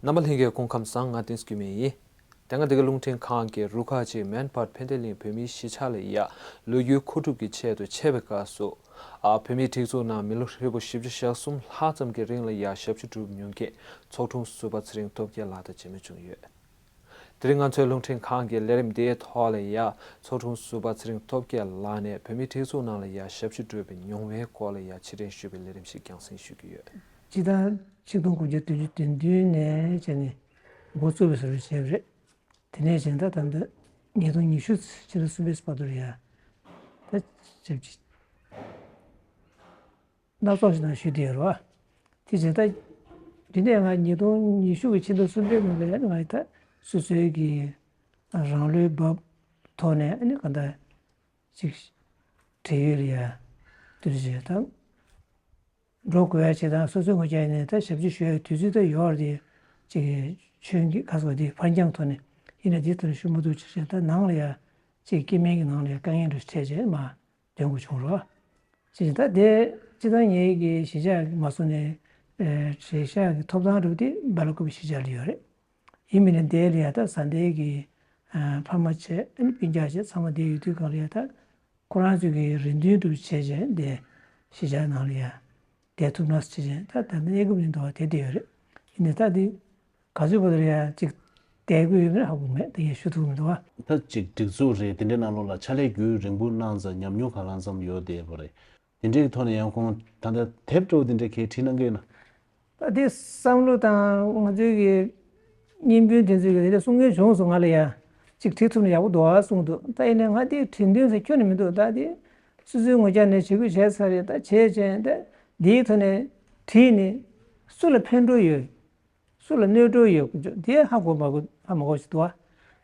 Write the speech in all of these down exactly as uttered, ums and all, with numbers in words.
རྣམ་པ་ལྷན་རྒྱས་སྐུ་ཁམས་བཟང་། ང་བསྟན་འཛིན་སྐྱིད་མེད་ཡིན། དེ་སྔ་འདི་ག་རླུང་འཕྲིན་ཁང་གི་རུ་ཁག་ཅིག་མན་པར་ཕན་བདེ་གླིང་བོད་མིའི་གཞིས་ཆགས་ལ་ཡ་ལོ་རྒྱུས་མཁོ་སྒྲུབ་ཀྱི་ཆེད་དུ་ཆས་པའི་སྐབས་སུ། ཨ་བོད་མིའི་སྒྲིག་འཛུགས་ནང་མི་ལོ་ཧྲིལ་པོ་བཞི་བཅུ་ཞེ་གསུམ་ལྷག་ཙམ་གྱི་རིང་ལ་ཡ་ཞབས་ཕྱི་བསྒྲུབས་མྱོང་མཁན་ཚོགས་དྲུང་ཟུར་པ་ཚེ་རིང་སྟོབས་རྒྱལ་ལགས་དང་མཇལ་མོལ་བྱུང་ཡོད། དེ་རིང་ང་ཚོའི་རླུང་འཕྲིན་ཁང་གི་ལས་རིམ་འདིའི་ཐོག་ལ་ཡ་ཚོགས་དྲུང་ཟུར་པ་ཚེ་རིང་སྟོབས་རྒྱལ་ལགས་ནས་བོད་མིའི་སྒྲིག་འཛུགས་ནང་ལ་ཡ་ཞབས་ཕྱི་བསྒྲུབས་པའི་མྱོང་བའི་སྐོར་ལ་ཡ་ཕྱིར་དྲན་ཞུས་པའི་ལས་རིམ་ཞིག་རྒྱང་སྲིང་ཞུ་གི་ཡོད། སྤྱི་ཟླ་ཆིག་སྟོང་དགུ་བརྒྱ་བདུན་ཅུ་དོན་བདུན་ནས་བྱས་ནས་འགོ་བཙུགས་པའི་བཟོ་འདྲ་བྱས་པ་རེད། དེ་ནས་བྱས་ད་ད་ལྟ་ཉིས་སྟོང་ཉི་ཤུ་ཕྱི་ཟླ་གསུམ་པའི་བར་དུ་ལ་ཡ་ད་ཞབས་ཕྱི། སྣ་ཚོགས་ཤིག་དང་ཞུས་བསྡད་ཡོད་རེད་བ། དེ་བྱས་ད། དེ་ནས་ང་ཉིས་སྟོང་ཉི་ཤུ་གི་ཕྱི་ཟླ་གསུམ་པའི་ནང་ལ་ང་ད་སོ་སོའི་གི་རང་ལུས་བབས་ཐོག་ནས་ཨ་ནི་ག་ད་ཅིག་བགྲེས་ཡོལ་ལ་ཡ་དུས་ཚོད་ཅིག་ད་འགྲོ་དགོས་ཡ་ཅིག་དང་སོ་སོའི་ངོས་ཀྱི་ནས་ད་ཞབས་ཕྱི་ཞུ་ཡ་དུས་ཚོད་ད་ཡོད་རེད། ཅིག་ཆོས་ཀྱི་ཁ་སོགས་དེ་ཕར་འགྱངས་ཐོག་ནས་ཡིན་ན་དེ་ལྟར་ཞུ་མ་ཐུབ་ཅིག་བྱས་ད་ནང་ལ་ཡ་ཅིག་སྐྱེ་དམན་གྱི་ནང་ལ་ཡ་དཀའ་ངལ་འདྲ་འཕྲད་བྱས་མ། འདོན་དགོས་བྱུང་རོགས། ཅེས་ད་དེ་སྤྱི་བཏང་ངེད་ཀྱི་གཞིས་ཆགས་ཀྱི་མ་སོང་ནས་གཞིས་ཆགས་ཀྱི་ཐོབ་ཐང་རུ་དེ་སྦེལ་ཀོབ་གཞིས་ཆགས་ལ་ཡོད་རེད། ཡིན་མིན་ནས་དེ་ལ་ཡ་ད་ས་འདས་ཀྱི་ཕ་མ་བྱས་ཨ་ནི་སྤུན་ཀྱག་བྱས་ཚང་མ་དེ་ཡོད་དུས་གང་ལ་ཡ་ད་ཁོ་རང་ཚོས་ཀྱི་རེ་འདུན་སྒྲུབ་བྱས་བྱས་དེ་གཞིས་ཆགས་ནང་ལ་ཡ་བསྡད་ཐུབ་ན་བྱས་བྱས་ད་ད་ནས་གནས་སྐབས་ནས་འདུག་བ་དེ་བསྡད་ཡོད་རེད། ཡིན་ནས་ད་དེ། ག་ཚོད་བར་དུ་ཡང་ཅིག་བསྡད་དགོས་ཡོད་མེད་ཧ་གོ་མེད་དེ་ཡང་ཞུ་ཐུབ་མི་འདུག་ཨ། ད་ཅིག་སྒྲིག་འཛུགས་རེད་དེ་འདྲའི་ནང་ལོགས་ལ་ཕྱག་ལས་རྒྱུན་རིང་པོ་གནང་ཙང་ཉམས་མྱོང་གང་ལ་ཙམ་ཡོད་བསྡད་པ་རེད། དེ་འདྲའི་ཐོག་ནས་ཡང་ཁོང་ད་ལྟ་དེབ་སྤྲོ་བོ་དེ་འདྲའི་གས་བྲིས་གནང་གི་ཡོད་ན། ད་དེ་བསམ་བློ་དང་ང་ཚོའི་གི་བརྙན་དཔོན་དེ་ཚོས་གི་དེ་འདྲ་གསུང་མཁན་བྱུང་སོང་ང་ལ་ཡ། ཅིག་བྲིས་ཐུབ་ན་ཡག་པོ་འདུག་ཨ་གསུངས་འདུག་ད་ཡིན་ནའི་ང་དེ་བྲིས་འདུན་ཟེར་ཁྱོན་ནས་མི་འདུག་ད་དེ་སོ་སོའི་ངོས་ཀྱང་ནས་བྱེད་དགོས་བྱས་ཚར་རེད་ད་བྱས་བྱས་ད་དེའི་ཐོག་ནས་བྲིས་ནས་སུ་ལ་ཕན་ཐོགས་ཡོད། སུ་ལ་གནོད་འགྲོ་ཡོད་དགོས་ཆོག་དེ་ཧ་གོ་མ་གོ་ཧ་མ་གོ་ཞིག་འདུག་བ།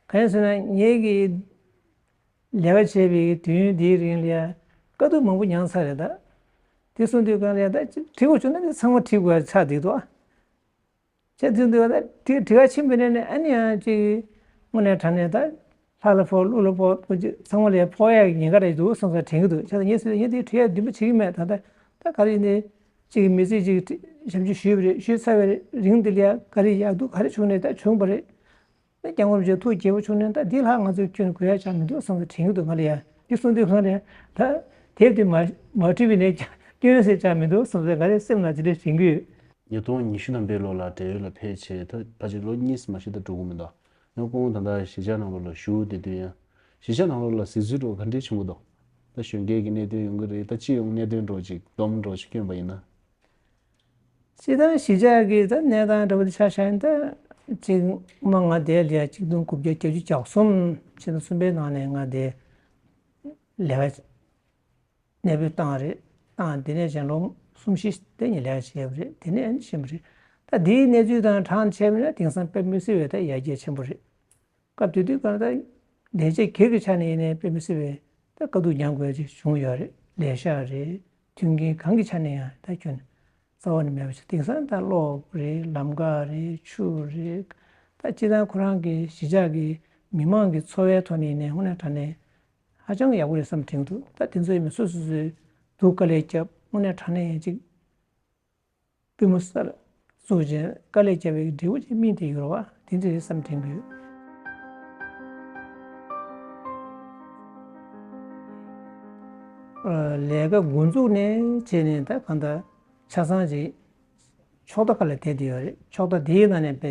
གང་ཡིན་ཟེར་ན་ངེད་ཀྱིས་ལས་ཀ་བྱས་པའི་དུས་ཡུན་འདིའི་རིང་ལ་དཀའ་སྡུག་མང་པོ་མྱངས་ཚར་རེད་ད། དེ་གསུངས་དུས་གང་ལ་ད་བྲིས་དགོས་བྱུང་ན་དེ་ཚང་མ་བྲིས་དགོས་ཆགས་བསྡད་འདུག་བ། བྱས་དུས་འདུག་ད་དེ་བྲིས་ཀ་ཕྱིན་པ་ནས་ནས་ཨ་ནི་ཡང་ཅིག་དངོས་གནས་དྲང་གནས་ད་ལྷ་ལ་ཕོག་ཀླུ་ལ་ཕོག་ཅིག་ཚང་མ་ལ་ཡང་ཕོག་ཡག་གི་ཉེན་ཁ་རེད་འདུག་བསམ་ས་དྲན་གྱི་འདུག་བྱས་ཙང་ངས་ཟེར་ངས་དེ་བྲིས་ཡག་འདུན་པ་བྱེད་ཀྱི་མེད་ད་ད་ད་ག་རེ་ཡིན་ནའི། གཅིག་གིས་མི་ཚེ་གཅིག་ཞབས་ཕྱི་ཞུས་པ་རེད། ཞུས་ཚར་བའི་རིང་དེ་ལ་ཡ་ག་རེ་ཡག་སྡུག་ག་རེ་བྱུང་ནས་ད་བྱུང་བ་རེད། ད་སྐྱབས་མགོན་རིན་པོ་ཆེ་ཐུགས་དགྱེས་པོ་བྱུང་ནས་ད་འདི་ལྷག་ང་ཚོས་སྐྱོན་དགོས་ཡ་ཆགས་མི་འདུག་བསམ་ཚུལ་དྲན་གྱི་འདུག་ང་ལ་ཡ་འདི་གསུང་དུས་གང་ལ་ཡ་ད་དེབ་དེ་མ་མ་བྲིས་པ་ནས་སྐྱོན་ཟེར་ཆགས་མི་འདུག་བསམ་ཚུལ་ང་རའི་སེམས་ལ་དེ་འདྲ་དྲན་གྱི་ཡོད། ཉིས་སྟོང་ཉི་ཤུ་ཐམ་པའི་ལོ་ལ་བགྲེས་ཡོལ་ལ་ཕེབས་བྱས་ད་ཕལ་ཆེར་ལོ་གཉིས་མ་ཤི་ད་འགྲོ་གི་མི་འདུག་ཡང་ཁོང་ད་ལྟ་གཞིས་ཆགས་ནང་ལོགས་ལ་བཞུགས་བསྡད་དུས་ཡང་གཞིས་ཆགས་ནང་ལོགས་ལ་གཟིགས་ཚུལ་འགྲོ་ག་འདྲས་བྱུང་གི་འདུག་ད་གཞོན་སྐྱེས་ཀྱི་གནད་དོན་ཡོང་གི་རེད། ད་སྤྱི་ཡོངས་གནད་དོན་འགྲོ་ཅིག་སྡོམ་འགྲོ་ཅིག་བསྐྱོན་པ་ཡིན་ན། སྤྱི་བཏང་གཞིས་ཆགས་ཀྱི་ད་གནས་སྟངས་འདྲ་པོ་དེ་ཆ་བཞག་ཡིན་ད་ཅིག་སྔོན་མ་ང་དེ་ལ་ཡ་གཅིག་སྟོང་དགུ་བརྒྱ་བརྒྱད་ཅུ་གྱ་གསུམ་ཕྱི་ཟླ་གསུམ་པའི་ནང་ནས་ང་དེ་ལས་ཀ་གནས་སྤོས་བཏང་རེད། བཏང་དེ་ནས་གཞན་ལོ་གསུམ་བཞི་དེ་ཉིན་ལས་ཀ་བྱས་པ་རེད། དེ་ནས་ཕྱིན་པ་རེད། ད་དེའི་གནས་ཚུལ་དང་གྲངས་བྱས་པ་ན་དེང་སང་དཔེ་མི་སྲིད་པའི་ད་ཡར་རྒྱས་ཆེན་པོ་རེད། སྐབས་དེ་དུས་གང་ལྟར་ལས་བྱེད་སྒེར་གྱི་ཆ་ནས་ཡིན་ནའི་དཔེ་མི་སྲིད་པའི་ད་དཀའ་སྡུག་མྱངས་དགོས་ཡ་ཅིག་བྱུང་ཡོད་རེད། ལས་ཤག་རེད། མཐུན་རྐྱེན་གང་གི་ཆ་ནས་ཡང་ད་ཁྱོན་རྩ་བ་ནས་མེད་པ་ཞིག་དེང་སང་ད་གློག་རེད། ལམ་ཁ་རེད། ཆུ་རེད། ད་སྤྱིར་བཏང་ཁོ་རང་གི་གཞིས་ཆགས་ཀྱི་མི་མང་གི་འཚོ་བའི་ཐོག་ནས་ཡིན་ནའི་དངོས་གནས་དྲང་གནས་ཧ་ཅང་ཡག་པོ་རེད་བསམ་དྲན་འདུག་ད་དེ་ཚོ་ཡིན་ནའི་སོ་སོ་སོའི་སྡུག་དཀའ་ལས་བརྒྱབ་དངོས་གནས་དྲང་གནས་ཡིན་ཅིག་པུས་མོ་སར་བཙུགས་བྱས་དཀའ་ལས་བརྒྱབ་པའི་འབྲས་བུ་ཅིག་སྨིན་བསྡད་ཡོད་རེད་བ། དེ་འདྲ་རེད་བསམ་དྲན་གྱི་ཡོད། ལས་ཀ་འགོ་འཛུགས་ནས་བྱས་ནས་ད་གང་ལྟར་ཆ་ཚང་ཅིག་ཕྱོགས་མཐའ་ཁག་ལ་བསྡད་བསྡད་ཡོད་རེད། ཕྱོགས་མཐའ་དེའི་ནང་ནས་དཔེ་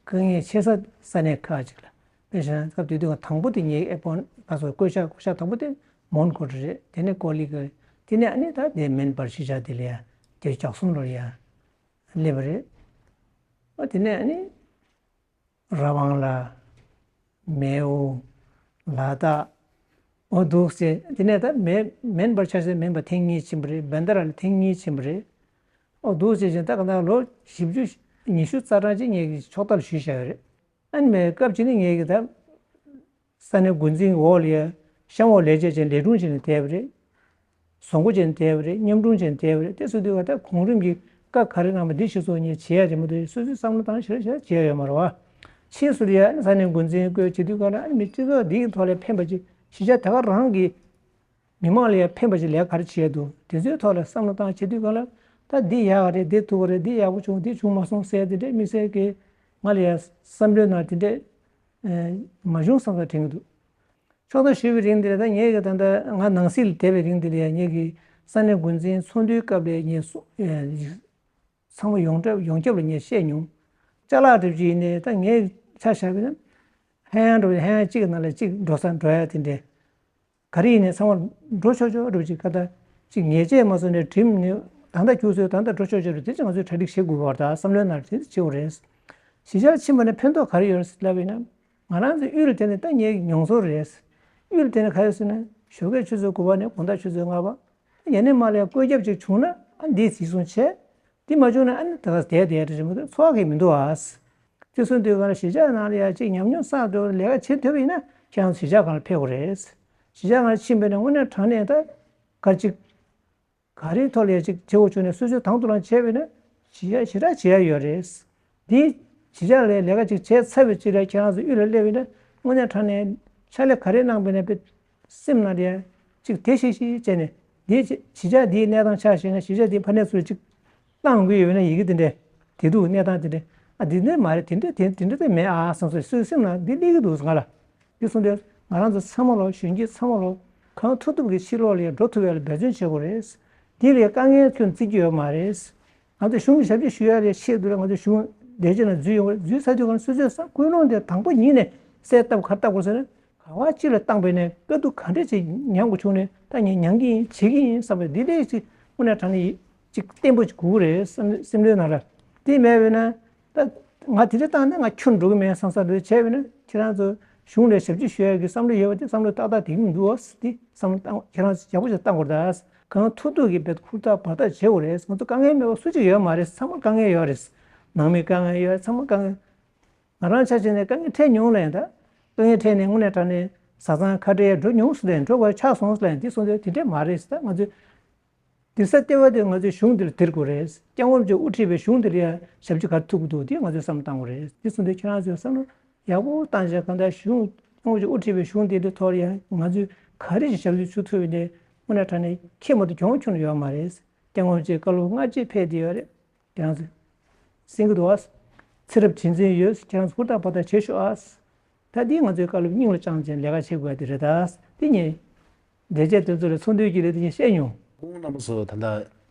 དཀའ་ངལ་ཆེ་ས་ས་གནས་ཁག་ཅིག་ལ། དཔེ་བཞག་ན་སྐབས་དེ་དུས་དང་པོ་དེ་ངའི་ཨེ་པོན་ག་སོ་བསྐོ་བཞག་བསྐོ་བཞག་དང་པོ་དེ་མོན་གྷོ་རེད། དེ་ནས་ཀོ་ལི་གྷལ། དེ་ནས་ཨ་ནི་ད་དེ་མན་པར་གཞིས་ཆགས་དེ་ལ་ཡ་བརྒྱད་ཅུ་གྱ་གསུམ་ལོར་ཡ་སླེབས་པ་རེད། ཨ་དེ་ནས་ཨ་ནི་ར་བང་ལ། མེའོ། ལ་དྭགས། འོ་འདུག་སེ་དེ་ནས་ད་མེ་མན་པར་ཆ་ཤས་མན་པར་ཐེངས་གཉིས་ཕྱིན་པ་རེད། བན་ད་ར་ལ་ཐེངས་གཉིས་ཕྱིན་པ་རེད། འོ་འདུག་སེ་བཞིན་ད་ག་ན་ལོ་བཞི་བཅུ་ཉི་ཤུ་རྩ་གྲངས་ཅིག་ངེད་ཀྱི་ཕྱོགས་མཐའ་ལ་བཞུགས་བཞག་ཡོད་རེད། ཨ་ནི་མེ་སྐབས་ཅིག་ནི་ངེད་ཀྱི་ད་ས་གནས་འགོ་འཛིན་འོག་ལ་ཡ་གཤམ་འོག་ལས་བྱེད་ཅན་ལས་དྲུང་བྱས་ནས་བསྡད་པ་རེད། བཟོ་འགོ་བྱས་ནས་བསྡད་པ་རེད། མཉམ་དྲུང་བྱས་ནས་བསྡད་པ་རེད། དེ་སོ་དུས་ག་ད་གོང་རིམ་གྱི་བཀའ་ག་རེ་གནང་བ་འདི་གཞི་བཟུང་ནས་བྱེད་ཡ་རེད་མ་གཏོགས་སོ་སོའི་བསམ་བློ་བཏང་ཞེ་དྲག་ཞེ་དྲག་བྱེད་ཡ་ཡོད་མ་རེད་བ། ཕྱིས་སུ་ལ་ཡ་ཨ་ནི་ས་གནས་འགོ་འཛིན་བསྐོས་བྱེད་དུས་ག་ལ་ཨ་ནི་མི་སྤྱི་ཚོགས་འདི་གི་ཐོག་ལ་ཕན་པ་ཅིག་གཞིས་ཆགས་དེ་ག་རང་གི་མི་མང་ལ་ཡང་ཕན་པ་ཞིག་ལས་ག་རེ་བྱེད་ཡ་འདུག་དེ་ཚོའི་ཐོག་ལ་བསམ་བློ་བཏང་བྱེད་དུས་གང་ལ་ད་འདི་ཡག་ག་རེད། འདི་ཐུབ་ག་རེད། འདི་ཡག་པོ་བྱུང་། འདི་བྱུང་མ་སོང་ཟེར་དེ་འདྲས་དམིགས་བསལ་གྱི་ ང་ལ་ཡང་བསམ་བློའི་ནང་དེ་འདྲས་མ་བྱུང་བསམ་ས་དྲན་གྱི་འདུག་ཆོག་མཆན་ཞུས་པའི་རིང་དེ་ལ་ད་ངས་ཀྱི་ད་ལྟ་ང་ནང་སྲིད་ལ་བསྡད་པའི་རིང་དེ་ལ་ཡང་ངས་ཀྱི་ས་གནས་འགོ་འཛིན་ཚོགས་འདུའི་སྐབས་ལ་ངས་སུ་ཚང་མ་ཡོངས་གྲགས་ཡོངས་ཁྱབ་ལ་ངས་བཤད་མྱོང་། ཅ་ལག་འདྲ་པོ་ཅིག་ཡིན་ནའི་ད་ངས་ཆ་བཞག་པ་ཡིན་ན་ཧ་ཡང་འགྲོ་ཧ་ཡང་གཅིག་གི་ནང་ལ་གཅིག་འགྲོ་ས་འགྲོ་ཡ་དེ་འདྲས། ག་རེ་ཡིན་ནའི་ཚང་མ་འགྲོ་ཆོག་ཆོག་འདྲ་པོ་ཅིག་ག་ད་ཅིག་ཉེས་ཆད་མ་སོང་ནས་གྲིམ་ནས་ད་ལྟ་ཁྱུག་སོས་ད་ལྟ་འགྲོ་ཆོག་ཆོག་རེད། དེ་ཅིག་ང་ཚོས་གྲ་སྒྲིག་བྱེད་དགོས་པ་རེད། ད་བསམ་བློའི་ནང་དེ་བྱེད་དགོས་རེད། གཞིས་ཆགས་ཕྱིན་པ་ནས་ཕན་ཐོགས་ག་རེ་ཡོད་རེད་ལབ་ཡིན་ན། ང་རང་ཚོའི་དབུས་ལ་དེ་ནི་ད་ངའི་མྱོང་ཚོར་རེད། དབུས་ལ་དེ་ནི་ག་རེ་ཟེར་ན་ཞོགས་ཀས་ཆུ་ཚོད་དགུ་པ་ནས་དགོང་དག་ཆུ་ཚོད་ལྔ་པ། ཡ་ནས་མ་ལ་ཡ་བཀོད་ཁྱབ་ཅིག་བྱུང་ན་ཨ་འདི་གཟིགས་སོང་བྱས། འདི་མ་བྱུང་ན་ཨ་ནི་ད་ག་བསྡད་བསྡད་རེད་མ་གཏོགས་འཚོ་བ་གི་མི་འདུག་ཨ། དེ་སོང་དུས་གང་ལ་གཞིས་ཆགས་ནང་ལ་ཡ་གཅིག་ཉམས་མྱོང་བསགས་འགྲོ་ལས་ཀ་བྱེད་ཐུབ་པ་ཡིན་ན་ཁྱེད་རང་གཞིས་ཆགས་གང་ལ་ཕེབས་དགོས་རེད། གཞིས་ཆགས་གང་ལ་ཕྱིན་པ་ཡིན་ན་དངོས་གནས་དྲང་གནས་ད་ག་ཅིག་ག་རེའི་ཐོག་ལ་ཡ་ཅིག་བྱེད་དགོས་བྱུང་ནས་སོ་སོས་དང་དུ་རང་བྱས་པ་ཡིན་ན་གཞིས་ཆགས་ཞེ་དྲག་བྱེད་ཡ་ཡོད་རེད། འདི་གཞིས་ཆགས་ལ་ལས་ཀ་ཅིག་བྱས་ཚར་བའི་རྗེས་ལ་ཁྱེད་རང་ཚོ་དབུས་ལ་སླེབས་པ་ཡིན་ན་དངོས་གནས་དྲང་གནས་ཕྱག་ལས་ག་རེ་གནང་པ་ཡིན་ན་དཔེ་སེམས་ནང་ལ་ཡ་ཅིག་དེ་ཤིག་ཤིག་བྱས་ནས་འདི་གཞིས་ཆགས་འདིའི་གནས་སྟངས་ཆ་བཞག་ན་གཞིས་ཆགས་འདིའི་ཕ་གནས་ཚོ་ལ་ཅིག་བཏང་དགོས་ཡོད་ན་ཡི་གེ་དེ་འདྲས་དེ་འདུག་གནས་སྟངས་དེ་འདྲས་ཨ་འདི་འདྲས་མ་རེད། དེ་འདྲས་དེ་དེ་འདྲས་དེ་མེད་ཨ་བསམ་སོང་སོའི་སེམས་ནང་འདི་སླེབས་ཀྱི་འདུག་ང་ལ། འདི་སོང་དུས་ང་རང་ཚོ་ཚང་མ་ལོ་གཞོན་སྐྱེས་ཚང་མ་ལོ་གང་ཐུབ་ཐུབ་ཀྱིས་ཕྱི་ལོགས་ལ་ཡང་འགྲོ་ཐུབ་ཡ་ལ་འབད་བརྩོན་བྱེད་དགོས་རེད། འདི་ལ་དཀའ་ངལ་ཁྱོན་བརྩི་རྒྱུ་ཡོད་མ་རེད། ང་ཚོ་གཞུང་གི་ཞབས་ཕྱི་ཞུ་ཡ་ལ་ཆེད་དུ་ལ་ང་ཚོ་གཞུང་ལས་བྱེད་ནང་འཛུལ་ཡོང་བ་རེད། འཛུལ་ཚར་དུས་གང་སོ་སོའི་བསམ་ཀུན་སློང་དེ་དང་པོ་ཉིད་ནས་གསལ་བཏབ་ག་རེ་བཏབ་དགོས་ཟེར་ན། ག་བ་གཅིག་ལ་བཏང་པས་ནས་དཀའ་སྡུག་ག་འདྲས་ཅིག་མྱངས་དགོས་བྱུང་ནས་ད་ངས་མྱངས་ཀྱི་ཡིན་བྱེད་ཀྱི་ཡིན་བསམ་པའི་འདི་འདྲས་ཅིག་དངོས་གནས་དྲང་གནས་ཡིད་ཅིག་བརྟན་པོ་ཅིག་དགོས་ཀྱི་རེད་བསམ་སེམས་བློའི་ནང་ལ། དེ་མེད་པས་ན་ད་ང་དེ་འདྲས་བཏང་ན་ང་ཁྱོན་འགྲོ་གི་མེད་བསམ་བསམ་འདྲ་བྱས་པས་ན་ཁྱེད་རང་ཚོ་གཞུང་ལ་ཞབས་ཕྱི་ཞུ་ཡ་གི་བསམ་བློ་ཡོད་པ་དེ་བསམ་བློ་ཏག་ཏག་དེ་གི་མི་འདུག་ཨ། དེ་བསམ་བློ་བཏང་ཁྱེད་རང་ཚོ་ཡག་པོ་ཞིག་བཏང་དགོས་རེད། ད་གང་ཐུབ་ཐུབ་ཀྱིས་བེད་ཧུར་ཐག་འབད་ཐག་བྱེད་དགོས་རེད། ང་ཚོ་དཀའ་ངལ་མེད་པ་སུ་གཅིག་ཡོད་མ་རེད། ཚང་མ་དཀའ་ངལ་ཡོད་རེད། ནང་མི་དཀའ་ངལ་ཡོད་རེད། ཚང་མ་དཀའ་ངལ། ང་རང་ཆ་བཞག་ནས་དཀའ་ངལ་འཕྲད་མྱོང་ལ་ཡང་ད། དཀའ་ངལ་འཕྲད་ནས་དངོས་གནས་དྲང་གནས་བཟའ་ཚང་ཁ་བྲལ་འགྲོ་མྱོང་སུ་ལ་ཡང་འགྲོ་དགོས་ཆགས་སོང་ལ་ཡང་འདི་སོང་ཚེ་དེ་འདྲས་མ་རེད་ཟེར། ད་ང་ཚོས་འདི་ས་ལྟེ་བ་དེ་ང་ཚོའི་གཞུང་འདིར་སྟེར་དགོས་རེད། སྐྱབས་མགོན་མཆོག་དབུ་ཁྲིད་པའི་གཞུང་འདིར་ཡང་ཞབས་ཕྱི་ག་ཐུབ་ཀྱི་འདུག་འདི་ང་ཚོས་བསམ་བློ་བཏང་དགོས་རེད། འདི་སོང་ཚེ་ཁྱེད་རང་ཚོས་བསམ་བློ་ཡག་པོ་བཏང་བྱས་གང་ལྟར་གཞུང་སྐྱབས་མགོན་མཆོག་དབུ་ཁྲིད་པའི་གཞུང་འདི་འདི་ཐོག་ལ་ཡང་ང་ཚོས་ག་རེ་ཞིག་ཞབས་ཕྱི་ཞུ་ཐུབ་ཡོད་ནས་དངོས་གནས་དྲང་གནས་ཁྱེད་མ་གཏོགས་གྱོང་ཁྱོན་ཡོད་མ་རེད། སྐྱབས་མགོན་མཆོག་བཀའ་སློབ་སྔ་རྗེས་ཕེབས་བསྡད་ཡོད་རེད། ཡང་སེང་གེ་དོ། ཚེ་རབས་རྗེས་འཛིན་ཡོད། ཁྱེད་རང་ཚོ་ཧུར་ཐག་འབད་ཐག་བྱེད་ཤོག་ཨ། ད་འདི་ང་ཚོའི་བཀའ་སློབ་སྙིང་ལ་བཅངས་བྱས་ལས་ཀ་བྱེད་དགོས་ཡ་དེ་རེད་ད། འདི་ངས་ལས་བྱེད་དེ་ཚོ་ལ་ཚོགས་འདུའི་དཀྱིལ་ལ་འདི་ངས་བཤད་མྱོང་། སྐུ་ངོ་རྣམ་པ་ཚོ་ད་ལྟ་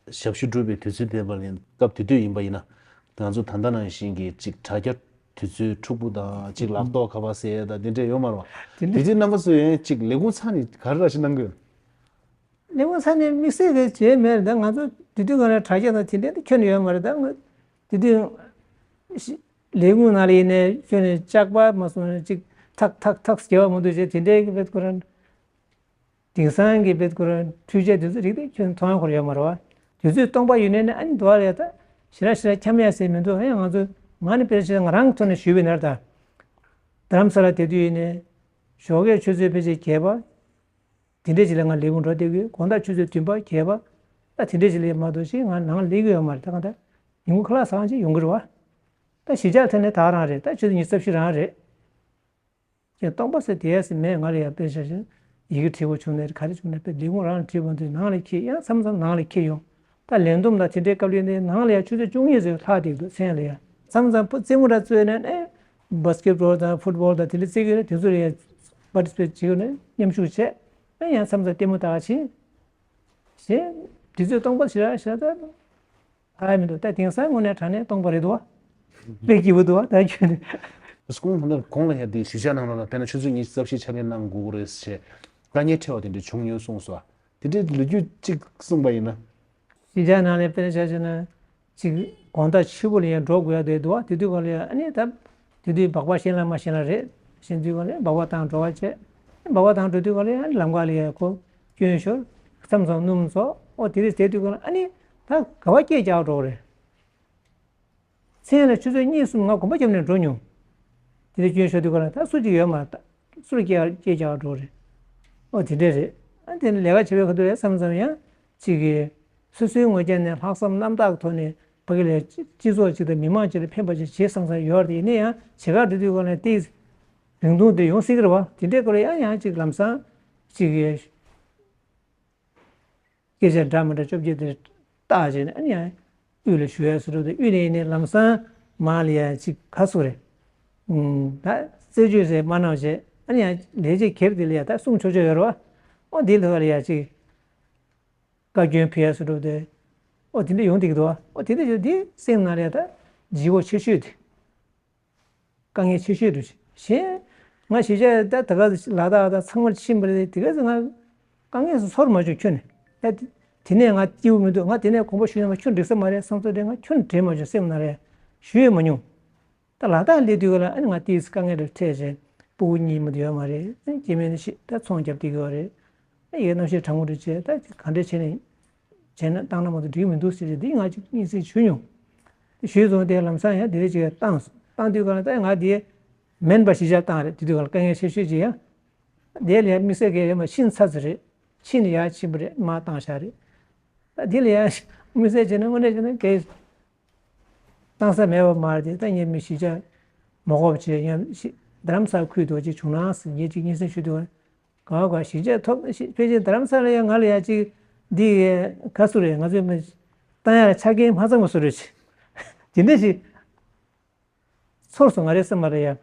ཞབས་ཞུ་སྒྲུབ་པའི་དུས་ཚོད་ཕེབས་པ་ཡིན་སྐབས་དེ་དུས་ཡིན་པ་ཡིན་ན་ང་ཚོ་ད་ལྟ་ནང་བཞིན་གྱི་ཅིག་དྲ་རྒྱ་དུས་ཚོད་འཁྲུག་པོ་དང་ཅིག་ལག་ཐོག་ཁ་པར་ཟེར་ཡ་དང་དེ་འདྲས་ཡོད་མ་རེད་བ། དེ་འདྲས། དུས་ཚོད་རྣམ་པ་ཚོ་ཡང་ཅིག་ལས་ཁུངས་ཚང་ནས་ག་རེ་ར་ཞིག་གནང་གི་ཡོད། ལས་ཁུངས་ས་ནས་དམིགས་བསལ་གྱི་བྱས་མེད་རེད། ད་ང་ཚོ་དེ་དུས་གང་ལ་དྲ་རྒྱ་དང་དེ་འདྲའི་ཁྱོན་ནས་ཡོད་མ་རེད། ད་ང་དེ་དུས་ཤི་ལས་ཁུངས་ནང་ལ་ཡིན་ནའི་ཁྱོན་ནས་ལྕགས་པ་མ་སོང་ནས་ཅིག་ཐག་ཐག་ཐག་སྐྱེ་བ་མ་འདུག་བྱས་དེ་འདྲའི་གི་བེད་ཁོ་རང་དེང་སང་གི་བེད་ཁོ་རང་འཕྲུལ་ཆས་དེ་ཚོ་རིགས་དེ་ཁྱོན་མཐོང་ཡ་ཁོ་ར་ཡོད་མ་རེད་བ། དུས་ཚོད་སྟོང་པ་ཡོད་ནའི་ཨ་ནི་འདུག་ཨ་ལས་ད་ཞེ་དྲག་ཞེ་དྲག་འཁྱམ་ཡ་ཟེར་མི་འདུག་ཨ་ཡང་ང་ཚོ་ང་ནི་དཔེར་བྱས་ང་རང་ཐོག་ནས་ཞུས་པའི་ནར་ད་རྡ་རམ་ས་ལ་དེ་དུས་ཡིན་ནའི་ཞོགས་ཀས་ཆུ་ཚོད་ཕལ་ཆེར་བརྒྱད་པ། དེ་འདྲས་ཅིག་ལ་ང་ལས་ཁུངས་འགྲོ་བསྡད་ཀྱི་ཡོད། དགོང་དག་ཆུ་ཚོད་བདུན་པ་བརྒྱད་པ། ད་དེ་འདྲས་ཅིག་ལས་མ་གཏོགས་ཅིག་ང་ནང་སླེབས་ཀྱི་ཡོད་མ་རེད། ད་གང་ལྟར་ཉིན་གུང་ཁ་ལག་ཟ་གང་ཅིག་ཡོང་གི་རེད་བ། ད་གཞིས་ཆགས་ཐོན་ནས་ད་རང་རེད། ད་ཆུ་ཚོད་ཉི་ཤུ་རྩ་བཞི་རང་རེད། ཀྱང་སྟོང་པ་ཟེར་དེ་ཡ་ཟེར་མེད། ང་ལ་ཡང་དཔེ་ཆ་བཞིན་ཡི་གེ་བྲིས་པ་བྱུང་ནས་ག་རེ་བྱུང་ནས་དཔེ་ལས་ཁུངས་རང་ལ་བྲིས་པ་འདུག་ནང་ལ་འཁྱེར་ཡང་མཚམས་མཚམས་ནང་ལ་འཁྱེར་ཡོང་། ད་ལས་བསྡོམས་དང་དེ་འདྲའི་སྐབས་ལ་ནི་ནང་ལ་ཡང་ཆུ་ཚོད་བཅུ་གཉིས་ཙམ་ལྷག་བསྡད་འདུག་མཚན་ལ་ཡང་མཚམས་མཚམས་རྩེད་མོ་འདྲ་རྩེས་ནས་ནས་བྷ་སི་ཀེ་ཊི་བྷོལ་དང་ཕུཊ་བྷོལ་དང་དེ་འདྲ་རྩེ་གི་ཡོད་ན་དེ་ཚོ་ལ་ཡང་པར་ཊི་སི་པེ་ཊི་བྱེད་ཀྱི་ཡོད་ན་མཉམ་ཞུགས་བྱས། ཨ་ཡང་མཚམས་མཚམས་ལྟད་མོ་ལྟ་ག་ཕྱིན། ཞེས་དུས་ཚོད་སྟོང་པ་ཞེ་དྲག་ཞེ་དྲག་ཨ་མི་འདུག་ད་དེང་སང་དངོས་གནས་དྲང་གནས་སྟོང་པ་རེད་འདུག་བ། དཔེ་སྐྱིད་པོ་འདུག་བ་ད་ཁྱོད་ནི། སྐུ་ངོ་ད་ལྟ་གོང་ལ་ཡ་དེ་གཞིས་ཆགས་ནང་ལོགས་ལ་དཔེར་ན་ཆུ་ཚོད་ཉི་ཤུ་རྩ་བཞི་ཕྱག་ལས་གནང་དགོས་ཀྱི་རེད་ཞེས་དཀའ་ངལ་འཕྲད་པ་དེ་འདྲ་བྱུང་མྱོང་གསུངས་སོ། དེ་འདྲའི་ལོ་རྒྱུས་གཅིག་གསུངས་པ་ཡིན་ན། གཞིས་ཆགས་ནང་ལ་དཔེར་ན་ཆ་བཞག་ན། ཅིག་དགོང་དག་ཕྱི་པོ་ལ་ཡང་འགྲོ་དགོས་ཡ་དེ་འདུག་བ། དེ་དུས་ག་ལ་ཡ་ཨ་ནི་ད། དེ་དུས་སྦག་སྦག་ཤེས་ལ་མ་ཤེས་ལ་རེད། ཤེས་དུས་ག་ལ་ཡ་སྦག་སྦག་བཏང་འགྲོ་བ་བྱས། སྦག་སྦག་བཏང་འགྲོ་དུས་ག་ལ་ཡ་ཨ་ནི་ལམ་ཁ་ལ་ཡ་ཁོ་སྐྱོན་ཤོར། མཚམས་མཚམས་སྣུམ་ཚོགས་ཨོ་དེ་རེད་ཟེར་དུས་ག་ལ་ཨ་ནི་ད་ག་བ་སྐྱེས་རྒྱག་འགྲོ་གི་རེད། མཚན་ལ་ཆུ་ཚོད་གཉིས་གསུམ་ང་གོམ་པ་བརྒྱབ་ནས་འགྲོ་མྱོང་། དེ་འདྲ་སྐྱོན་ཤོར་དུས་ག་ལ་ད་སུ་གཅིག་ཡོད་མ་རེད། ད་སུ་ལ་སྐྱེ་སྐྱེ་རྒྱག་འགྲོ་རེད། ཨོ་དེ་འདྲས་རེད། ཨ་དེ་ནས་ལས་ཀ་བྱེད་པའི་ཁ་ཐུག་ལ་མཚམས་མཚམས་ཡང་གཅིག་གིས་སོ་སོའི་ངོས་ཀྱང་ནས་ལྷག་བསམ་རྣམ་དག་གི་ཐོག་ནས་ཕ་གི་ལ་སྤྱི་ཚོགས་གཅིག་དང་མི་མང་གཅིག་ལ་ཕན་པ་ཅིག་བྱེད་བསམ་བསམ་ཡོད་རེད། ཡིན་ན་ཡང་བྱེད་གར་འགྲོ་དུས་ག་ལ་དེ་རིང་ཐུང་དེ་ཡོང་སྲིད་ཀྱི་རེད་བ། དེ་འདྲའི་སྐོར་ལ་ཡང་ཡང་གཅིག་ལམ་སང་གཅིག་གིས། སྐད་ཆ་འདྲ་མི་འདྲ་བཅོ་བརྒྱད་དེ་བཏགས་བྱས་ནས་ཨ་ནི་ཡང་དབུས་ལ་ཞུ་ཡ་ཟེར་འགྲོ་དེ་དབུས་ནས་ཡིན་ནའི་ལམ་སང་མར་ལ་ཡ་ཅིག་ག་སོ་རེད། ད་རྩད་གཅོད་ཟེར་མ་གནང་བྱས། ཨ་ནི་ཡང་ལས་བྱེད་གེབ་དེ་ལ་ཡ་ད་གསུང་ཆོག་ཆོག་ཡོད་རེད་བ། ཨོ་འདི་ལ་ཡ་ཅིག་བཀའ་བཀྱོན་ཕུལ་ཡ་སུ་འགྲོ་དེ། ཨོ་དེ་འདྲ་ཡོང་བསྡད་ཀྱི་འདུག་བ། ཨོ་དེ་འདྲ་ཡོད་དེ་སེམས་ནང་ལ་ཡ་ད་ལྗིད་ཁོག་ཆེ་ཤོས་དེ། དཀའ་ངལ་ཆེ་ཤོས་རེད། གཞན་ང་གཞིས་ཆགས་ད་ད་ག་ལ་དྭགས་ད་ཚང་མར་ཕྱིན་པ་རེད། དེ་ག་ཚོད་ང་དཀའ་ངལ་སུ་ཚོར་མ་བྱུང་ཁྱོན་ནས། ད་དེ་ནས་ང་སྐྱིད་པོ་མི་འདུག་ང་དེ་ནས་དགོངས་པ་ཞུས་ན་ང་ཁྱོན་འགྲིག་ས་མ་རེད་བསམ་ཚོད་རེད། ང་ཁྱོན་དྲན་མ་བྱུང་། སེམས་ནང་ལ་ཞུ་ཡས་མ་མྱོང་། ད་ལ་དྭགས་སླེབས་དུས་ག་ལ་ཨ་ནི་ང་ཏིས་དཀའ་ངལ་རེ་འཕྲད་བྱས། སྤུ་གུ་གཉིས་མ་གཏོགས་ཡོད་མ་རེད། ཨ་ནི་སྐྱེ་དམན་ཞིག་ད་ཚོང་རྒྱབ་བསྡད་ཀྱི་ཡོད་རེད། ཨ་ཡི་གེ་རྣམ་ཤེས་གྲང་མོ་རེ་བྱས། ད་ག་འདྲས་བྱས་ནས་བྱས་ན་བཏང་ན་མ་གཏོགས་འགྲིག་མི་འདུག་ཟེར་བྱས་འདི་ང་ཅིག་སྙན་སེང་ཞུས་མྱོང་། དེ་ཞུས་སོང་། དེ་ལམ་སང་ཡང་དེ་རེ་ཅིག་བཏང་སོང་། བཏང་དུས་ག་ལ་ད་ང་དེ་མིན་པ་གཞིས་ཆགས་བཏང་རེད། དེ་དུས་ག་ལ་དཀའ་ངལ་ཆེ་ཤོས་ཅིག་ཡང་དེ་ལ་ཡང་དམིགས་བསལ་གྱི་ཡོད་མ། ཕྱིན་ཚར་ཚར་རེད། ཕྱིན་ནས་ཡར་ཕྱིན་པ་རེད། མར་བཏང་བཞག་རེད། ད་དེ་ལ་ཡང་དམིགས་བསལ་བྱས་ན་དངོས་གནས་བྱས་ན་གལ་བཏང་ས་མེད་པ་མ་རེད་དེ། ད་ངས་མི་གཞིས་ཆགས་མ་དགོས་པ་བྱས། ཡང་རྡ་རམ་ས་ལ་ཁུལ་དུ་ཅིག་བྱུང་ན་ཟེར་ངས་ཅིག་སྙན་སེང་ཞུས་དུས། ག་བ་ག་བ་གཞིས་ཆགས་ཐོབ་ཕལ་ཆེར་རྡ་རམ་ས་ལ་ཡང་ང་ལ་ཡང་ཅིག་འདི་ག་སུ་རེད། ང་ཚོས་མི་བཏང་ཡ་ལ་ཆ་རྐྱེན་མ་ཚང་བ་སུ་རེད། དེ་འདྲ་ཞིག་ཚོར་སོང་། ང་རའི་སེམས་ནང་ལ་ཡ།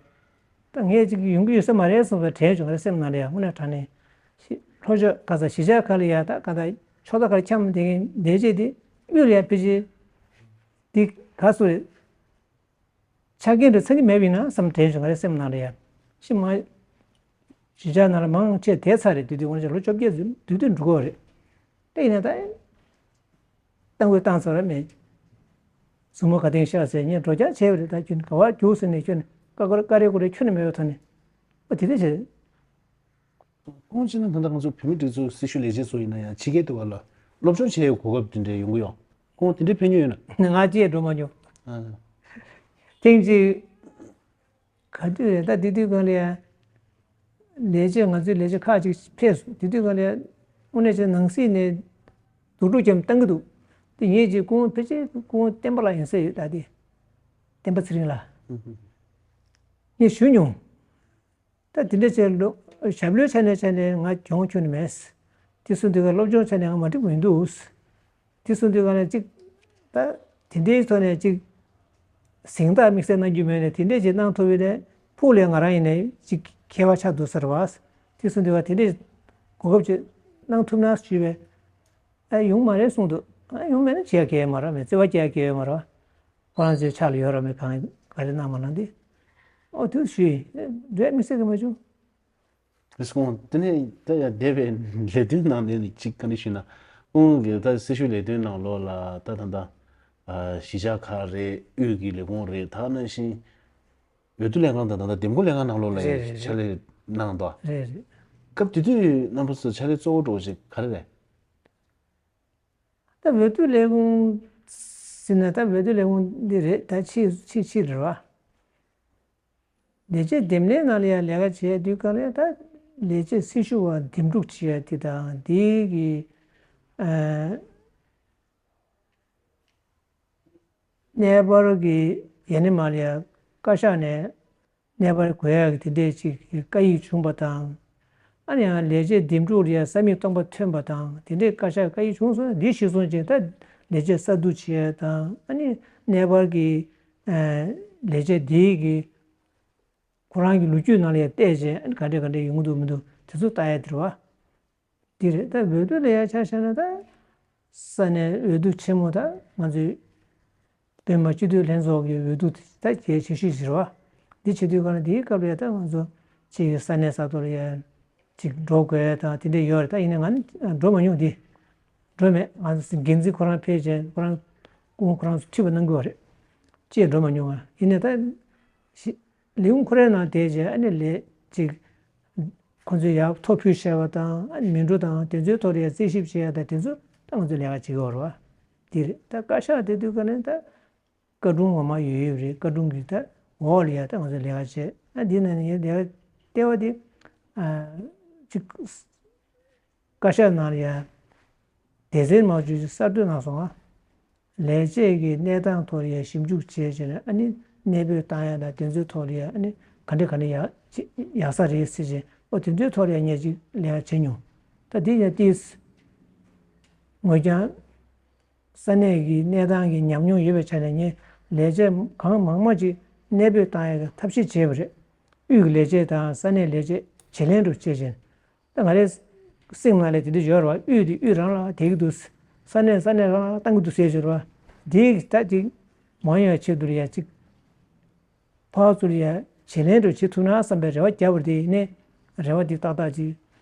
ད་ངས་ཅིག་ཡོང་གི་ཡོད་ས་མ་རེད་བསམ་པའི་དྲན་བྱུང་། ང་རའི་སེམས་ནང་ལ་ཡ། དངོས་གནས་དྲང་གནས་ཤི་ལྷོ་ཕྱོགས་ག་ས་གཞིས་ཆགས་ཁག་ལ་ཡ། ད་ག་ད་ཕྱོགས་མཐའ་ཁག་ལ་འཁྱམས་བསྡད་མཁན་ལས་བྱེད་དེ་དབུས་ལ་ཡ་ཕལ་ཆེར་འདི་ག་སུ་རེད། ཆ་རྐྱེན་རེ་ཚང་གི་མེད་པ་ཡིན་ན་བསམ་དྲན་བྱུང་། ང་རའི་སེམས་ནང་ལ་ཡ། ཤི་མ་གཞིས་ཆགས་ནང་ལ་མང་ཆེ་བསྡད་ཚར་རེད། དེ་དུས་དངོས་གནས་ལོ་བཅོ་བརྒྱད་ཙམ་དུས་དུས་འགྲོ་གི་རེད། དེ་ཡིན་ན་ད་གཏང་དགོས་བཏང་ཚར་ར་མེད། མཛུབ་མོ་ག་སྟེང་བཞག་ཟེར། ངས་འགྲོ་རྐྱང་བྱས་པ་རེད། ད་ཁྱོད་ག་བར་རྒྱུགས་ཟེར་ནས་ཁྱོད་ཀ་ཀོར་ཀ་རེ་ཀོ་རེ་ཁྱོད་ནས་མེད་པའི་ཐོག་ནས། ཨོ་དེ་འདྲ་བྱས། ཁོང་ཅི་ན་ད་ལྟ་ང་ཚོ་བོད་མི་སྒྲིག་འཛུགས་སྲི་ཞུ་ལས་བྱེད་ཚོ་ཡིན་ན་ཡང་ཕྱི་རྒྱལ་དུ་བ་ལ་སློབ་སྦྱོང་བྱེད་ཡའི་གོ་སྐབས་དེ་འདྲ་ཡོང་གི་ཡོད། ཁོང་དེ་འདྲ་ཕེབས་མྱོང་ཡོད་ན། ང་ཅིའི་འགྲོ་མ་མྱོང་། ཨ། ཐེངས་གཅིག་ག་དུས་རེད། ད་དེ་དུས་སྒང་ལ་ཡ་ལས་བྱེད་ང་ཚོའི་ལས་བྱེད་ཁག་ཅིག་ཕེབས་སོང་། དེ་དུས་སྒང་ལ་ཡ་དངོས་གནས་བྱས་ནང་སྲིད་ནས་དུག་སྦྲུལ་རྒྱབ་བཏང་གི་འདུག་དེ་ངས་ཅིག་ཁོང་ཕལ་ཆེར་ཁོང་བསྟན་པ་ལགས་ཡིན་ས་ཡོད། ད་དེ་བསྟན་པ་ཚེ་རིང་ལགས། ངས་ཞུས་མྱོང་། ད་དེ་འདྲ་བྱས་ལོ་ཞབས་ལོའི་ཆ་ནས་ཆ་ནས་ང་གྱོང་ཁྱོན་ནས་མེད། དེ་སོང་དུས་ཀ་སློབ་སྦྱོང་ཆ་ནས་ང་མ་འགྲིག་པ་མི་འདུག་དེ་སོང་དུས་ཀ་ནས་ཅིག་ད་དེ་འདྲའི་ཐོག་ནས་ཅིག་གཟེངས་རྟགས་དམིགས་བསལ་གནང་རྒྱུ་མེད་ནས། དེ་འདྲས་ཅིག་གནང་ཐུབ་པ་ཡིན་ན་ཕུགས་ལ་ང་རང་ཡིན་ནའི་ཅིག་མཁས་པ་ཆགས་འདུག་ཟེར་བ། དེ་སོང་དུས་ཀ་དེ་འདྲས་གོ་སྐབས་ཅིག་གནང་ཐུབ་ན་ཞུས་པས། ཨ་ཡོང་མ་རེད་གསུངས་འདུག་ཨ་ཡོང་མེད་ན་བྱེད་ཡ་གལ་ཡོད་མ་རེད། མི་བརྩེ་བ་སྐྱེ་ཡ་གལ་ཡོད་མ་རེད། ཁོ་རང་ཚོའི་ཕྱག་ལ་ཡོད་ར་མེད་གང་ག་རེ་གནང་མ་གནང་དེ། ཨོ་དུ་ཞུས་ཡིན། འགྲོ་ཡ་དམིགས་བསལ་གྱི་མ་བྱུང་། རེས་ཁོང་དེ་ནས་ད་ཡང་འདས་པའི་ལས་དོན་ནང་ནས་ནི་གཅིག་ག་འདྲ་ཞུས་ན། ཁོང་གི་ད་སྲི་ཞུ་ལས་དོན་ནང་ལོགས་ལ་ད་ད་ད་གཞིས་ཆགས་ཁག་རེད། དབུས་ཀྱི་ལས་ཁུངས་རེད། ད་ནང་བཞིན་འོས་བསྡུ་ལས་ཁང་དང་ད་ལྟ་འདེམས་བསྐོ་ལས་ཁང་ནང་ལོགས་ལ་རེད་རེད་ཕྱག་ལས་གནང་འདུག་རེད་རེད། སྐབས་དེ་དུས་རྣམ་པ་ཚོ་ཕྱག་ལས་གཙོ་བོ་འགྲོ་ཆེ་ག་རེ་རེད། ད་འོས་བསྡུ་ལས་ཁུངས་ཟེར་ན་ད་འོས་བསྡུ་ལས་ཁུངས་འདི་རེད། ད་ཕྱིས་ཕྱིས་ཕྱིས་རེད་བ། ལས་བྱེད་འདེམས་ལྷན་ནང་ལ་ཡང་ལས་ཀ་བྱས་དུས་སྒང་ལ་ཡང་ད་ལས་བྱེད་སྲི་ཞུ་བ་འདེམས་སྒྲུག་བྱེད་ཡ་དེ་དང་དེའི་གི་ཨ་གནས་སྤར་གྱི་ཡ་ནི་མ་ལ་ཡ་བཀའ་ཤག་ནས་གནས་སྤར་དགོས་ཡ་གི་དེ་འདྲས་ཅིག་གི་བཀའ་ཡིག་བྱུང་བ་དང་། ཨ་ནི་ཡང་ལས་བྱེད་འདེམས་སྒྲུག་ལ་ཡ་ས་མིག་སྟོང་པ་ཐོན་པ་དང་དེ་འདྲས་བཀའ་ཤག་བཀའ་ཡིག་བྱུང་སོང་། འདི་གཞིར་བཟུང་བྱས་ད་ལས་བྱེད་གསར་བསྡུ་བྱེད་ཡ་དང་། ཨ་ནི་གནས་སྤར་གྱི་ལས་བྱེད་དེའི་གི་ཁོ་རང་གི་ལོ་རྒྱུས་ནང་ལ་ཡང་བལྟས་བྱས། ཨ་ནི་ག་འདྲས་ག་འདྲས་ཡོང་གི་འདུག་མི་འདུག་དེ་ཚོ་ལྟ་ཡ་དེ་རེད་བ། དེ་རེད། ད་འོས་བསྡུ་ལ་ཡ་ཆ་བཞག་ན་ད་ས་གནས་འོས་བསྡུ་ཆེན་མོ་ད་ང་ཚོའི་བོད་མི་མང་སྤྱི་འཐུས་ལྷན་ཚོགས་ཀྱི་འོས་བསྡུ་ད་གལ་ཆེ་ཤོས་ཤིག་རེད་བ། འདི་བྱེད་དུས་ག་ལ་འདིའི་སྐབས་ལ་ཡ་ད་ང་ཚོ་ཅིག་ས་གནས་ས་ཐོག་ལ་ཡ་ཅིག་འགྲོ་དགོས་ཡ་དང་དེ་འདྲས་ཡོད་རེད། ད་ཡིན་ནའི་ང་ནི་འགྲོ་མ་མྱོང་། འདི་འགྲོ་མེད། ང་ཚོ་འགན་འཛིན་ཁོ་རང་ཕེབས་བྱས་ཁོ་རང་སྐུ་ངོ་ཁོ་རང་ཚོ་ཁྲིད་པ་གནང་གི་ཡོད་རེད། ཅེས་འགྲོ་མ་མྱོང་ང་། ཡིན་ནའི་ད་ཞི་ལས་ཁུངས་ཁོ་རའི་ནང་བསྡད་བྱས། ཨ་ནི་ལས་ཅིག་ཁོ་ཚོས་ཡར་ཐོ་ཕུལ་བཞག་པ་དང་། ཨ་ནི་མི་འགྲོ་དང་དེ་ཚོའི་ཐོག་ལ་ཡ་རྩད་ཞིབ་བྱེད་ཡ་དང་དེ་ཚོ་ད་ང་ཚོས་ལས་ཀ་བྱེད་ཀྱི་ཡོད་རེད་བ། འདི་རེད། ད་བཀའ་ཤག་དེ་དུས་ཀ་ནས་ད་བཀའ་དྲུང་ངོ་མ་ཡོད་ཡོད་རེད། བཀའ་དྲུང་གི་ད་འོག་ལ་ཡ་ད་ང་ཚོས་ལས་ཀ་བྱས། ཨ་འདི་ནང་ནས་ངའི་ལས་ཀ་ལྟེ་བ་དེ་ཨ་ཅིག་བཀའ་ཤག་ནང་ལ་ཡ་སྡེ་ཚན་མང་ཆེ་ཅིག་གསར་གཏོད་གནང་སོང་ང་། ལས་བྱེད་ཀྱི་གནས་སྟངས་ཐོག་ལ་ཡ་ཞིབ་འཇུག་བྱས་བྱས་ནས། ཨ་ནི་གནས་སྤོས་བཏང་ཡ་དང་དེ་ཚོའི་ཐོག་ལ་ཡ་ཨ་ནི་ག་འདྲ་ག་འདྲ་ཡག་ཡག་ས་རེད་ཟེར་བྱས། ཨོ་དེ་ཚོའི་ཐོག་ལ་ཡ་ངས་ཅིག་ལས་ཀ་བྱས་མྱོང་། ད་དེ་ཡ་ཏིས་ངོས་ཀྱང་ས་གནས་ཀྱི་གནས་སྟངས་ཀྱི་ཉམས་མྱོང་ཡོད་པའི་ཆ་ནས། ངས་ལས་བྱེད་གང་མང་མང་ཅིག་ གནས་སྤོས་བཏང་ཡག་གི་ཐབས་ཤེས་བྱས་པ་རེད། དབུས་ཀྱི་ལས་བྱེད་དང་ས་གནས་ལས་བྱེད་བྱེད་ལས་འགྲོ་བྱེད་བཞིན། ད་ང་རའི་སེམས་ནང་ལ་དེ་འདྲ་ཡོད་རེད་བ། དབུས་དེ་དབུས་རང་ལ་དེ་གི་འདུག་ས་གནས་ས་གནས་རང་ལ་བཏང་གི་འདུག་ཟེར་ཞོར་བ། དེ་གི་ད་དེ་མ་ཡོང་ཡ་ཆེད་དུ་ཡ་གཅིག་ཕར་ཚུར་ཡ་བྱེད་ལས་འགྲོ་བྱེད་ཐུབ་ན་བསམ་པའི་རེ་བ་བརྒྱབ་པ་དེ་ཡིན་ནའི། རེ་བ་དེ་ཏག་ཏག་ཅིག་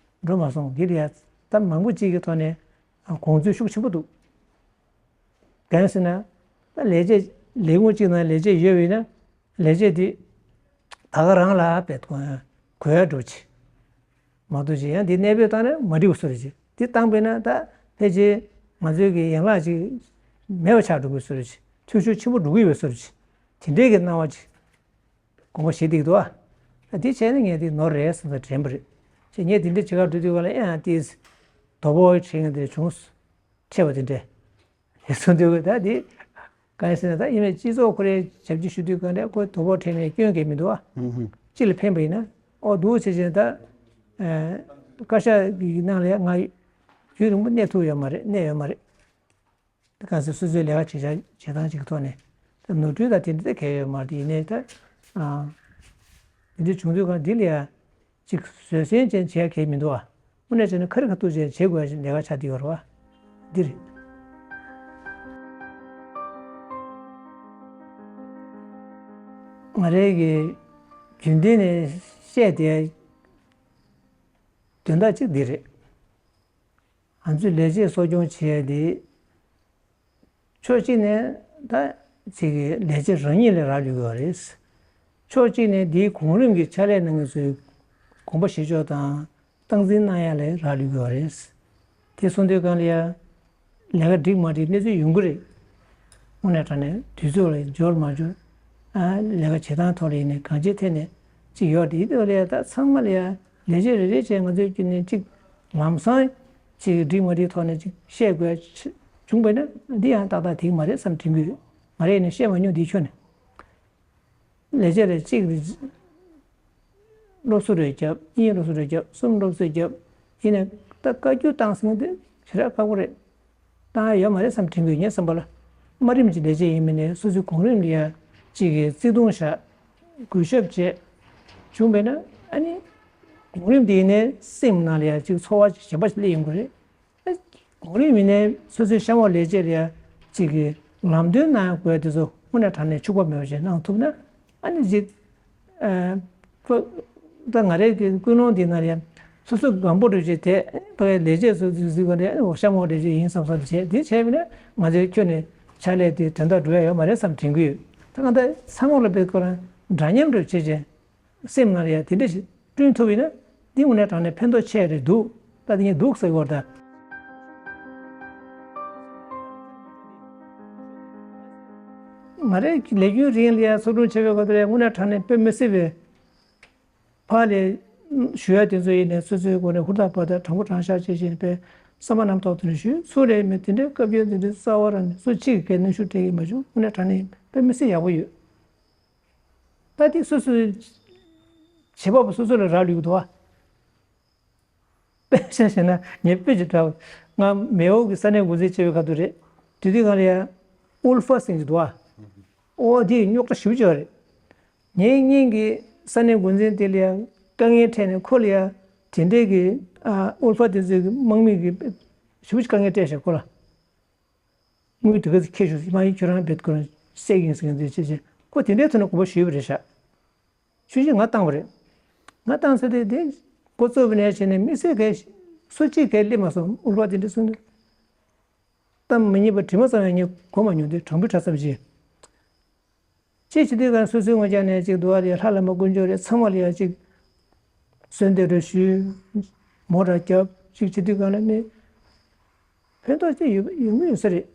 འགྲོ་མ་སོང་། དེ་ལ་ཡ་ད་མང་པོ་ཅིག་གི་ཐོག་ནས་དགོངས་ཚུལ་ཤུགས་ཆེན་པོ་འདུག་གང་ཟེར་ན། ད་ལས་བྱེད་ལས་ཁུངས་གཅིག་ནང་ལས་བྱེད་ཡོད་པ་ཡིན་ན། ལས་བྱེད་དེ་ད་ག་རང་ལ་བེད་གོ་ཡ་འགྲོ་ཆེ། མ་གཏོགས་ཅིག་ཡང་འདི་གནས་སྤོས་བཏང་ན་མ་འགྲིག་པ་བཟོ་རེད་ཅིག་འདི་བཏང་པས་ན་ད་ཕལ་ཆེར་ང་ཚོའི་གི་ཡན་ལག་ཅིག་མེད་པ་ཆགས་འགྲོ་གི་བཟོ་རེད་ཅིག་འཐུས་ཤོར་ཆེན་པོ་འགྲོ་གི་ཡོད་པའི་བཟོ་རེད་ཅིག་དེ་འདྲའི་གི་སྣང་བ་ཅིག་དགོངས་པ་བཞེས་བསྡད་ཀྱི་འདུག་ཨ། ད་དེ་བྱས་ན་ངས་འདི་ནོར་རེད་བསམ་ས་དྲན་པ་རེད། ཅེས་ངས་དེ་འདྲ་བྱེད་གར་འགྲོ་དུས་ག་ལ་ཨེ་ཡང་ཏིས་དོ་པོ་དྲན་གྱི་འདི་བྱུང་། ཆེ་བ་དེ་འདྲས། དེ་ཚོ་འདུག་གི་ད་དེ། གང་ཡིན་ཟེར་ན་ད་ཡིན་ནའི་སྤྱི་ཚོགས་ཁོ་རའི་ཞབས་ཕྱི་ཞུ་དུས་གང་འདྲ་ཁོ་དོ་པོ་དྲན་ནས་སྐྱོན་གལ་མི་འདུག་ཨ། ཧུམ་ཧུམ། སྤྱི་ལ་ཕན་པ་ཡིན་ན། ཨོ་འདུག་བྱས་བྱས་ད། ཨ། བཀའ་ཤག་གི་ནང་ལ་ང་ཡུན་རིང་པོ་གནས་ཐུབ་ཡོད་མ་རེད། གནས་ཡོད་མ་རེད། ད་གང་ཟེར་སོ་སོའི་ལས་ཀ་བྱེད་བྱ་བྱེད་སྟངས་ཅིག་གི་ཐོག་ནས་ད་ནོར་འཁྲུལ་དང་དེ་འདྲ་གལ་ཡོད་མ་རེད། ཡིན་ནའི་ད། ཨ། དེ་འདྲ་བྱུང་དུས་གང་འདི་ལ་ཡ། ཅིག་བཟོད་བསྲན་ཅན་བྱེད་ཡ་གལ་མི་འདུག་ཨ། དངོས་གནས་བྱས་ན་ཁ་རི་ཁ་ཐུག་ཅན་བྱེད་དགོས་ཡ་ཅིག་ལས་ཀ་ཆགས་བསྡད་ཡོད་རེད་བ། འདི་རེད། ང་རའི་གི་རྒྱུན་ལྡན་ནས་བཤད་བསྡད་ཡ་དོན་དག་ཅིག་འདི་རེད། ང་ཚོས་ལས་བྱེད་གསོ་སྐྱོང་བྱེད་ཡ་དེ། ཕྱོགས་གཅིག་ནས་ད་ཅིག་གི་ལས་བྱེད་རང་ཉིད་ལ་རག་ལུས་ཡོད་རེད། ཕྱོགས་གཅིག་ནས་དེའི་གོང་རིམ་གྱི་ཕྱག་ལས་གནང་མཁན་ཚོའི་དགོངས་པ་བཞེས་ཕྱོགས་དང་སྟངས་འཛིན་གནང་ཡ་ལ་རག་ལུས་ཡོད་རེད། དེ་སོང་དུས་གང་ལ་ཡ། ལས་ཀ་འགྲིག་མ་འགྲིག་གནས་ཚུལ་ཡོང་གི་རེད། དངོས་གནས་དྲང་གནས་དུས་ཚོད་ལ་འབྱོར་མ་འབྱོར། ཨ། ལས་ཀ་བྱེད་སྟངས་ཐོག་ལ་ཡིན་ནའི་གང་ཅིའི་ཐད་ནས་ཅིག་ཡོད་རེད། དེ་ལ་ཡ་ད་ཚང་མ་ལ་ཡ་ལས་བྱེད་རེ་རེ་བྱས་ང་ཚོའི་བརྒྱུད་ནས་ཅིག་ལམ་སང་ཅིག་འགྲིག་མ་འགྲིག་ཐོག་ནས་ཅིག་བཤད་དགོས་བྱུང་བས་ན། འདི་ཡང་ཏག་ཏག་འགྲིག་མ་རེད་བསམ་དྲན་གྱི་ཡོད། ང་རས་ནས་བཤད་མ་མྱོང་འདི་ཁྱོན་ནས། ལས་བྱེད་ལ་གཅིག་རེ་སློབ་གསོ་རེ་བརྒྱབ། གཉིས་སློབ་གསོ་རེ་བརྒྱབ། གསུམ་སློབ་གསོ་བརྒྱབ། ཡིན་ནའི་ད་བཀའ་བཀྱོན་བཏང་ཟིན་དེ་ཞེ་དྲག་ཁག་པོ་རེད། བཏང་ཡ་ཡོད་མ་རེད་བསམ་དྲན་གྱི་ཡོད། ངའི་བསམ་པ་ལ། དམའ་རིམ་གྱི་ལས་བྱེད་ཡིན་མིན་ནས་སོ་སོའི་གོང་རིམ་ལ་ཡ་གཅིག་གིས་བརྩེ་དུང་བཞག། གུས་ཞབས་བྱས། བྱུང་བས་ན་ཨ་ནི། གོང་རིམ་དེ་ཡིན་ནའི་སེམས་ནང་ལ་ཡ་གཅིག་ཚོར་བ་གཞན་པ་ཞིག་སླེབས་ཡོང་གི་རེད། གོང་རིམ་ཡིན་ནའི་སོ་སོའི་གཤམ་འོག་ལས་བྱེད་ལ་ཡ་གཅིག་གི་ལམ་སྟོན་གནང་དགོས་དེ་ཚོ་དངོས་གནས་དྲང་གནས་འཕྱུགས་པ་མེད་པ་ཞིག་གནང་ཐུབ་ན། ཨ་ནི་གཅིག་ཨ། ད་ང་རའི་གི་ཀུན་སློང་འདི་ན་ཡ། སོ་སོ་སྒམ་པོ་འགྲོ་བྱེད་དེ་ཕ་གའི་ལས་བྱེད་སོ་སོ་གཟིགས་པ་ནས་གཤམ་འོག་ལས་བྱེད་ཡིན་བསམ་བསམ་བྱས། དེ་བྱས་པ་ན་ང་ཚོའི་ཁྱོན་ནས་ཕྱག་ལས་དེ་དོན་དག་འགྲོ་ཡ་ཡོད་མ་རེད་བསམ་དྲན་གྱི་ཡོད། ད་གང་ལྟར་ཚང་མ་ལ་དཔེ་ཁོ་རང་འདྲ་མཉམ་འགྲོ་བྱེད་ཅན། སེམས་ནང་ལ་ཡང་དེ་འདྲ་ཞིག་བསྐྲུན་ཐུབ་ཡིན་ན། འདི་དངོས་གནས་དྲང་གནས་ཕན་ཐོགས་ཆེ་རེད་འདུག་ད་དེ་ངས་འདུག་ཟེར་གྱི་ཡོད་རེད་ད། ང་རའི་ལས་རྒྱུན་རིང་ལ་ཡང་ཚོགས་དྲུང་ཆེ་བའི་སྐབས་དེར་དངོས་གནས་དྲང་གནས་དཔེ་མི་སྲིད་པའི་ཕར་ལས་ཞུ་ཡ་དེ་ཚོ་ཡིན་ནས་སོ་སོའི་སྒོ་ནས་ཧུར་ཐག་བར་ཐག་དྲང་པོ་དྲང་བཞག་བྱེད་བཞིན་པའི་བསམ་པ་རྣམ་རྟོག་དེ་འདྲ་ཞུས། ཚུར་ལས་མི་དེ་འདྲའི་བཀའ་བཀྱོན་དེ་འདྲའི་རྩ་བ་རང་ནས་སུ་གཅིག་གིས་གལ་གནོན་ཤུགས་སྤྲད་ཀྱི་མ་བྱུང་། དངོས་གནས་དྲང་གནས་དཔེ་མི་སྲིད་ཡག་པོ་ཡོད། ད་དེ་སོ་སོའི་བྱེད་པ་པོ་སོ་སོ་ལ་རག་ལུས་ཀྱི་འདུག་བ། དཔེ་ཆ་བཞག་ན་ངས་དཔེ་ཅིག་བཀྲམ། ང་མེའོ་གི་ས་གནས་འགོ་འཛིན་བྱས་པའི་ཁ་ཐུག་རེད། དེ་དུས་སྒང་ལ་ཡ་ཨུལ་ཧྥ་ཟེར་གྱི་འདུག་བ། ཨོ་དེ་རྙོག་དྲ་ཞེ་པོ་ཅིག་ཡོད་རེད། ངའི་སྔོན་གྱི་ས་གནས་འགོ་འཛིན་དེ་ལ་ཡ་དཀའ་ངལ་འཕྲད་ནས་ཁོ་ལ་ཡ་དེ་འདྲའི་གི་ཨ་ཨུལ་ཧྥ་དེ་ཚོའི་གི་དམག་མི་གི་ཞེ་པོ་ཅིག་དཀའ་ངལ་སྤྲད་ཤག་ཁོ་ལ། དངུལ་དེ་ག་ཚོད་ཁྱེར་ཤོག་ཟེར། མ་ཡིན་ཁྱོད་རང་བེད་ཁོ་རང་བསད་ཀྱི་ཡིན་ཟེར་མཁན་དེ་བྱས་བྱས། ཁོ་དེ་འདྲའི་ཐོག་ནས་དགོངས་པ་ཞུས་པ་རེད་ཤག་ཆུ་བཞི་ང་བཏང་བ་རེད། ང་བཏང་ཚར་དུས་དེ་འགོ་གཙོ་བོ་ནས་བྱས་ནས་དམིགས་བསལ་གལ་སུ་གཅིག་གལ་སླེབས་མ་སོང་། ཨུལ་ཧྥ་དེ་འདྲ་གསུངས་དུས། གཏམ་མི་སྙན་པ་དྲི་མ་ཙམ་ཡང་ངས་གོ་མ་མྱོང་དུས། དྲང་པོའི་ཁྲ་ཙམ་ཞིག་ཅེས་བྱེད་དུས་གང་སོ་སོའི་ངོས་ཀྱང་ནས་ཅིག་འདུག་བ་རེད། ལྷ་བླ་མ་དཀོན་མཆོག་རེད། ཚང་མ་ལ་ཡ་ཅིག་གསོལ་འདེབས་རེ་ཞུས། མོ་ཊ་བརྒྱབ། ཅིག་བྱེད་དུས་གང་ལ་ནི་ཕན་ཐོགས་ཅིག་ཡོད་ཡོད་མི་ཡོད་ས་རེད།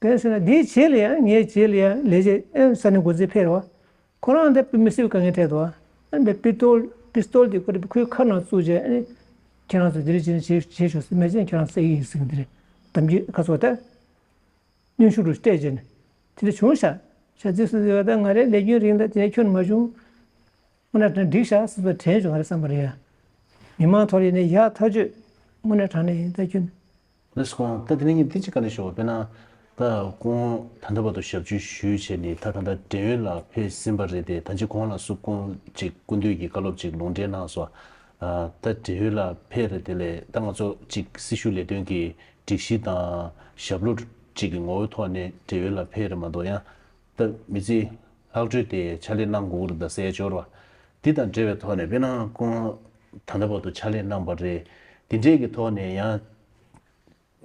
གང་ཟེར་ན་འདིའི་རྗེས་ལ་ཡང་། ངའི་རྗེས་ལ་ཡང་ལས་བྱེད་ཨེ་ས་གནས་འགོ་འཛིན་ཕེབས་རེད་བ། ཁོ་རང་འདི་དཔེ་མི་སྲིད་པའི་དཀའ་ངལ་འཕྲད་འདུག་བ། ཨ་ནི་པི་སྟོལ་པི་སྟོལ་དེ་ཁོ་རང་ཁོའི་ཁ་ནང་བཙུགས་བྱས། ཨ་ནི་ཁྱེད་རང་ཚོ་འདི་འདྲ་བྱས་ནས་བྱེད་བྱེད་ཤོག་ཟེར། མེད་ཚེ་ཁྱེད་རང་བསད་ཀྱི་ཡིན་ཟེར་གྱི་འདི་རེད། གཏམ་རྒྱུད་ཁ་སོགས་ད་གནོན་ཤུགས་རུ་སྤྲད་བྱས་ནས་དེ་འདྲ་བྱུང་ཤག་ཤག་རྗེས་སུ་ཟེར་བ། ད་ང་རའི་ལས་རྒྱུན་རིང་ད་དེ་ནས་ཁྱོན་མ་བྱུང་། དངོས་གནས་དྲང་འགྲིག་ཤག་ཟེར་བ་དྲན་བྱུང་། ང་རའི་བསམ་པ་རེད་ཡ། མི་མང་ཐོག་ལ་ཡིན་ནའི་ཡག་ཐག་ཆོད། དངོས་གནས་དྲང་གནས་ཡིན་ད་ཁྱོད། ལགས་སོ། ད་དེ་ནས་ངས་འདི་གཅིག་བཀའ་འདྲི་ཞུ་བ། དཔེར་ན། ད་སྐུ་ངོ་ད་ལྟ་བར་དུ་ཞབས་ཕྱི་ཞུས་བྱས་ནས་ད་གང་ལྟར་བགྲེས་ཡོལ་ལ་ཕེབས་ཟིན་པ་རེད་དེ། ད་ཅི་གོང་ལ་སུ་སྐུ་ཅིག་སྐུ་མདུན་གྱི་བཀའ་སློབ་ཅིག་ལུང་འདྲེན་གནང་སོང་། ཨ། ད་བགྲེས་ཡོལ་ལ་ཕེབས་རེད་དེ་ལས་ད་ང་ཚོ་ཅིག་སྲི་ཞུ་ལས་དོན་གྱི་སྒྲིག་གཞི་དང་ཞབས་ལོ་ཅིག་གི་ངོ་བོའི་ཐོག་ནས་བགྲེས་ཡོལ་ལ་ཕེབས་རེད་མ་གཏོགས། ཡང་ད་མི་ཚེ་ལྷག་འཕྲོས་དེ་ཕྱག་ལས་གནང་དགོས་ཀྱི་རེད། ད་ཟས་སྦྱོར་བ་འདི་དང་འབྲེལ་བའི་ཐོག་ནས་དཔེར་ན་སྐུ་ངོ་ད་ལྟ་བར་དུ་ཕྱག་ལས་གནང་བ་རེད། དེ་འདྲས་ཀྱི་ཐོག་ནས་ཡང་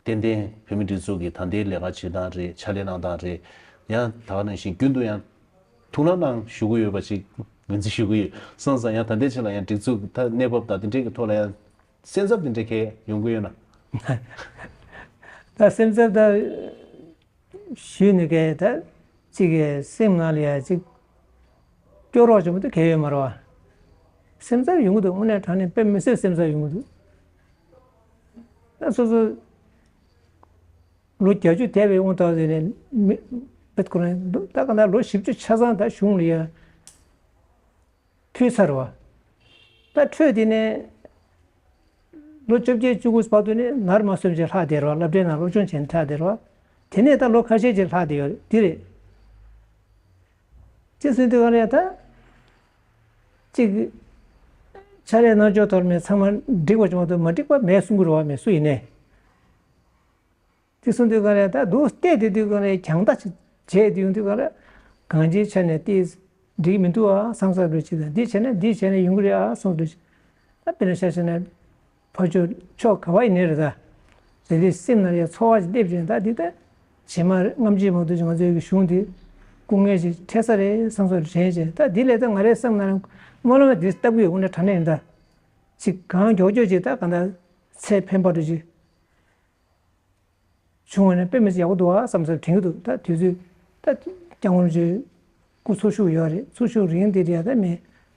ཏན་ཏན་བོད་མིའི་སྒྲིག་འཛུགས་ཀྱི་ད་ལྟའི་ལས་ཀ་བྱེད་སྟངས་རེད། ཕྱག་ལས་གནང་སྟངས་རེད། ཡང་ད་ག་ནང་བཞིན་རྒྱུན་དུ་ཡང་ཐུགས་སྣང་གནང་ཞུ་གི་ཡོད་པ་ཞིག་ངོས་འཛིན་ཞུ་གི་ཡོད། སོང་ཙང་ཡང་ད་ལྟའི་ཆ་ལ་ཡང་སྒྲིག་འཛུགས་ད་གནས་བབ་དང་དེ་འདྲའི་གི་ཐོག་ལ་ཡང་སེམས་འཚབ་དེ་འདྲ་གས་ཡོང་གི་ཡོད་ན། ད་སེམས་འཚབ་ད་ཞུས་ནས་གས་ད་ཅིག་གི་སེམས་ནང་ལ་ཡང་ཅིག་སྐྱོ་རོགས་བྱུང་མི་འདུག་གས་ཡོད་མ་རེད་བ། སེམས་འཚབ་ཡོང་གི་འདུག་དངོས་གནས་དྲང་གནས་དཔེ་མི་སྲིད་སེམས་འཚབ་ཡོང་གི་འདུག་ད་སོ་སོ་ལོ་བརྒྱད་ཅུ་འདས་པའི་དབང་ཐོག་ཟེར་ནས་མི་བེད་ཁོ་རང་འདུག་ད་ག་ན་ལོ་བཞི་བཅུ་ཆ་ཚང་ད་གཞུང་ལ་ཡ་ཕུལ་ཚར་བ། ད་འཕྲོས་དེ་ནས་ལོ་བཅོ་བརྒྱད་བཅུ་དགུ་བར་དུ་ནས་ནར་མ་སོན་ཅིག་ལྷག་བསྡད་རེད་བ། སློབ་གྲྭའི་ནང་སློབ་སྦྱོང་བྱས་ནས་ལྷག་བསྡད་རེད་བ། དེ་ནས་ད་ལོ་ཁ་ཤས་ཅིག་ལྷག་བསྡད་ཡོད་འདི་རེད། ཅི་ཟེར་དུས་ག་ལས་ད། གཅིག་ཕྱག་ལས་གནང་ཕྱོགས་ཐོག་ནས་ཚང་མ་འགྲིག་པ་བྱུང་བ་དང་མ་འགྲིག་པ་མེད་གསུང་གི་རེད་བ། མེད་སུ་ཡིན་ནའི། དེ་གསུང་དུས་ག་ལས་ད་འདུག་བལྟས་དེ་དུས་ག་ལས་རྒྱང་ལྟ་ཅིག་བྱས་དེ་ཡོང་དུས་ག་ལས་གང་ཅིའི་ཆ་ནས་བལྟས་འགྲིག་མི་འདུག་ཨ་བསམ་ས་འདྲ་ཅིག་དང་། འདི་བྱས་ན་འདི་བྱས་ན་ཡོང་གི་རེད་ཨ་བསམ་འདྲ་ཅིག་ད་དཔེར་ན་ཆ་བཞག་ན། ཕར་ཕྱོགས་ཕྱོགས་ག་བ་ཡིན་ནའི་རེད་ད། རེ་རེ་སེམས་ནང་ཡང་ཚོར་བ་ཞིག་སླེབས་བྱས་ད་འདི་ད། རྗེས་མ་སྔ་མ་ཅིག་མ་གཏོགས་ང་ཚོའི་གི་གཞུང་འདི་སྐུ་ངལ་ཞིག་འཕྲད་ས་རེད་བསམ་སོགས་དྲན་བྱས། ད་འདི་ལས་ད་ང་རའི་སེམས་ནང་སྨོན་ལམ་འདི་བཏབ་ཀྱི་ཡོད། དངོས་གནས་དྲང་གནས་ཡིན་ད། ཅིག་གང་མགྱོགས་མགྱོགས་ཅིག་ད་གང་ད་ཚེ་ཕན་པ་འདྲ་ཅིག་བྱུང་བ་ན་དཔེ་མི་སྲིད་ཡག་པོ་འདུག་ཨ་བསམ་བསམ་དྲན་གྱི་འདུག་ད་དུས་ཚོད་ད་སྐྱབས་མགོན་རིན་པོ་ཆེ་སྐུ་འཚོ་བཞུགས་ཡོད་རེད། འཚོ་བཞུགས་རིང་དེ་རེད་ད་མི་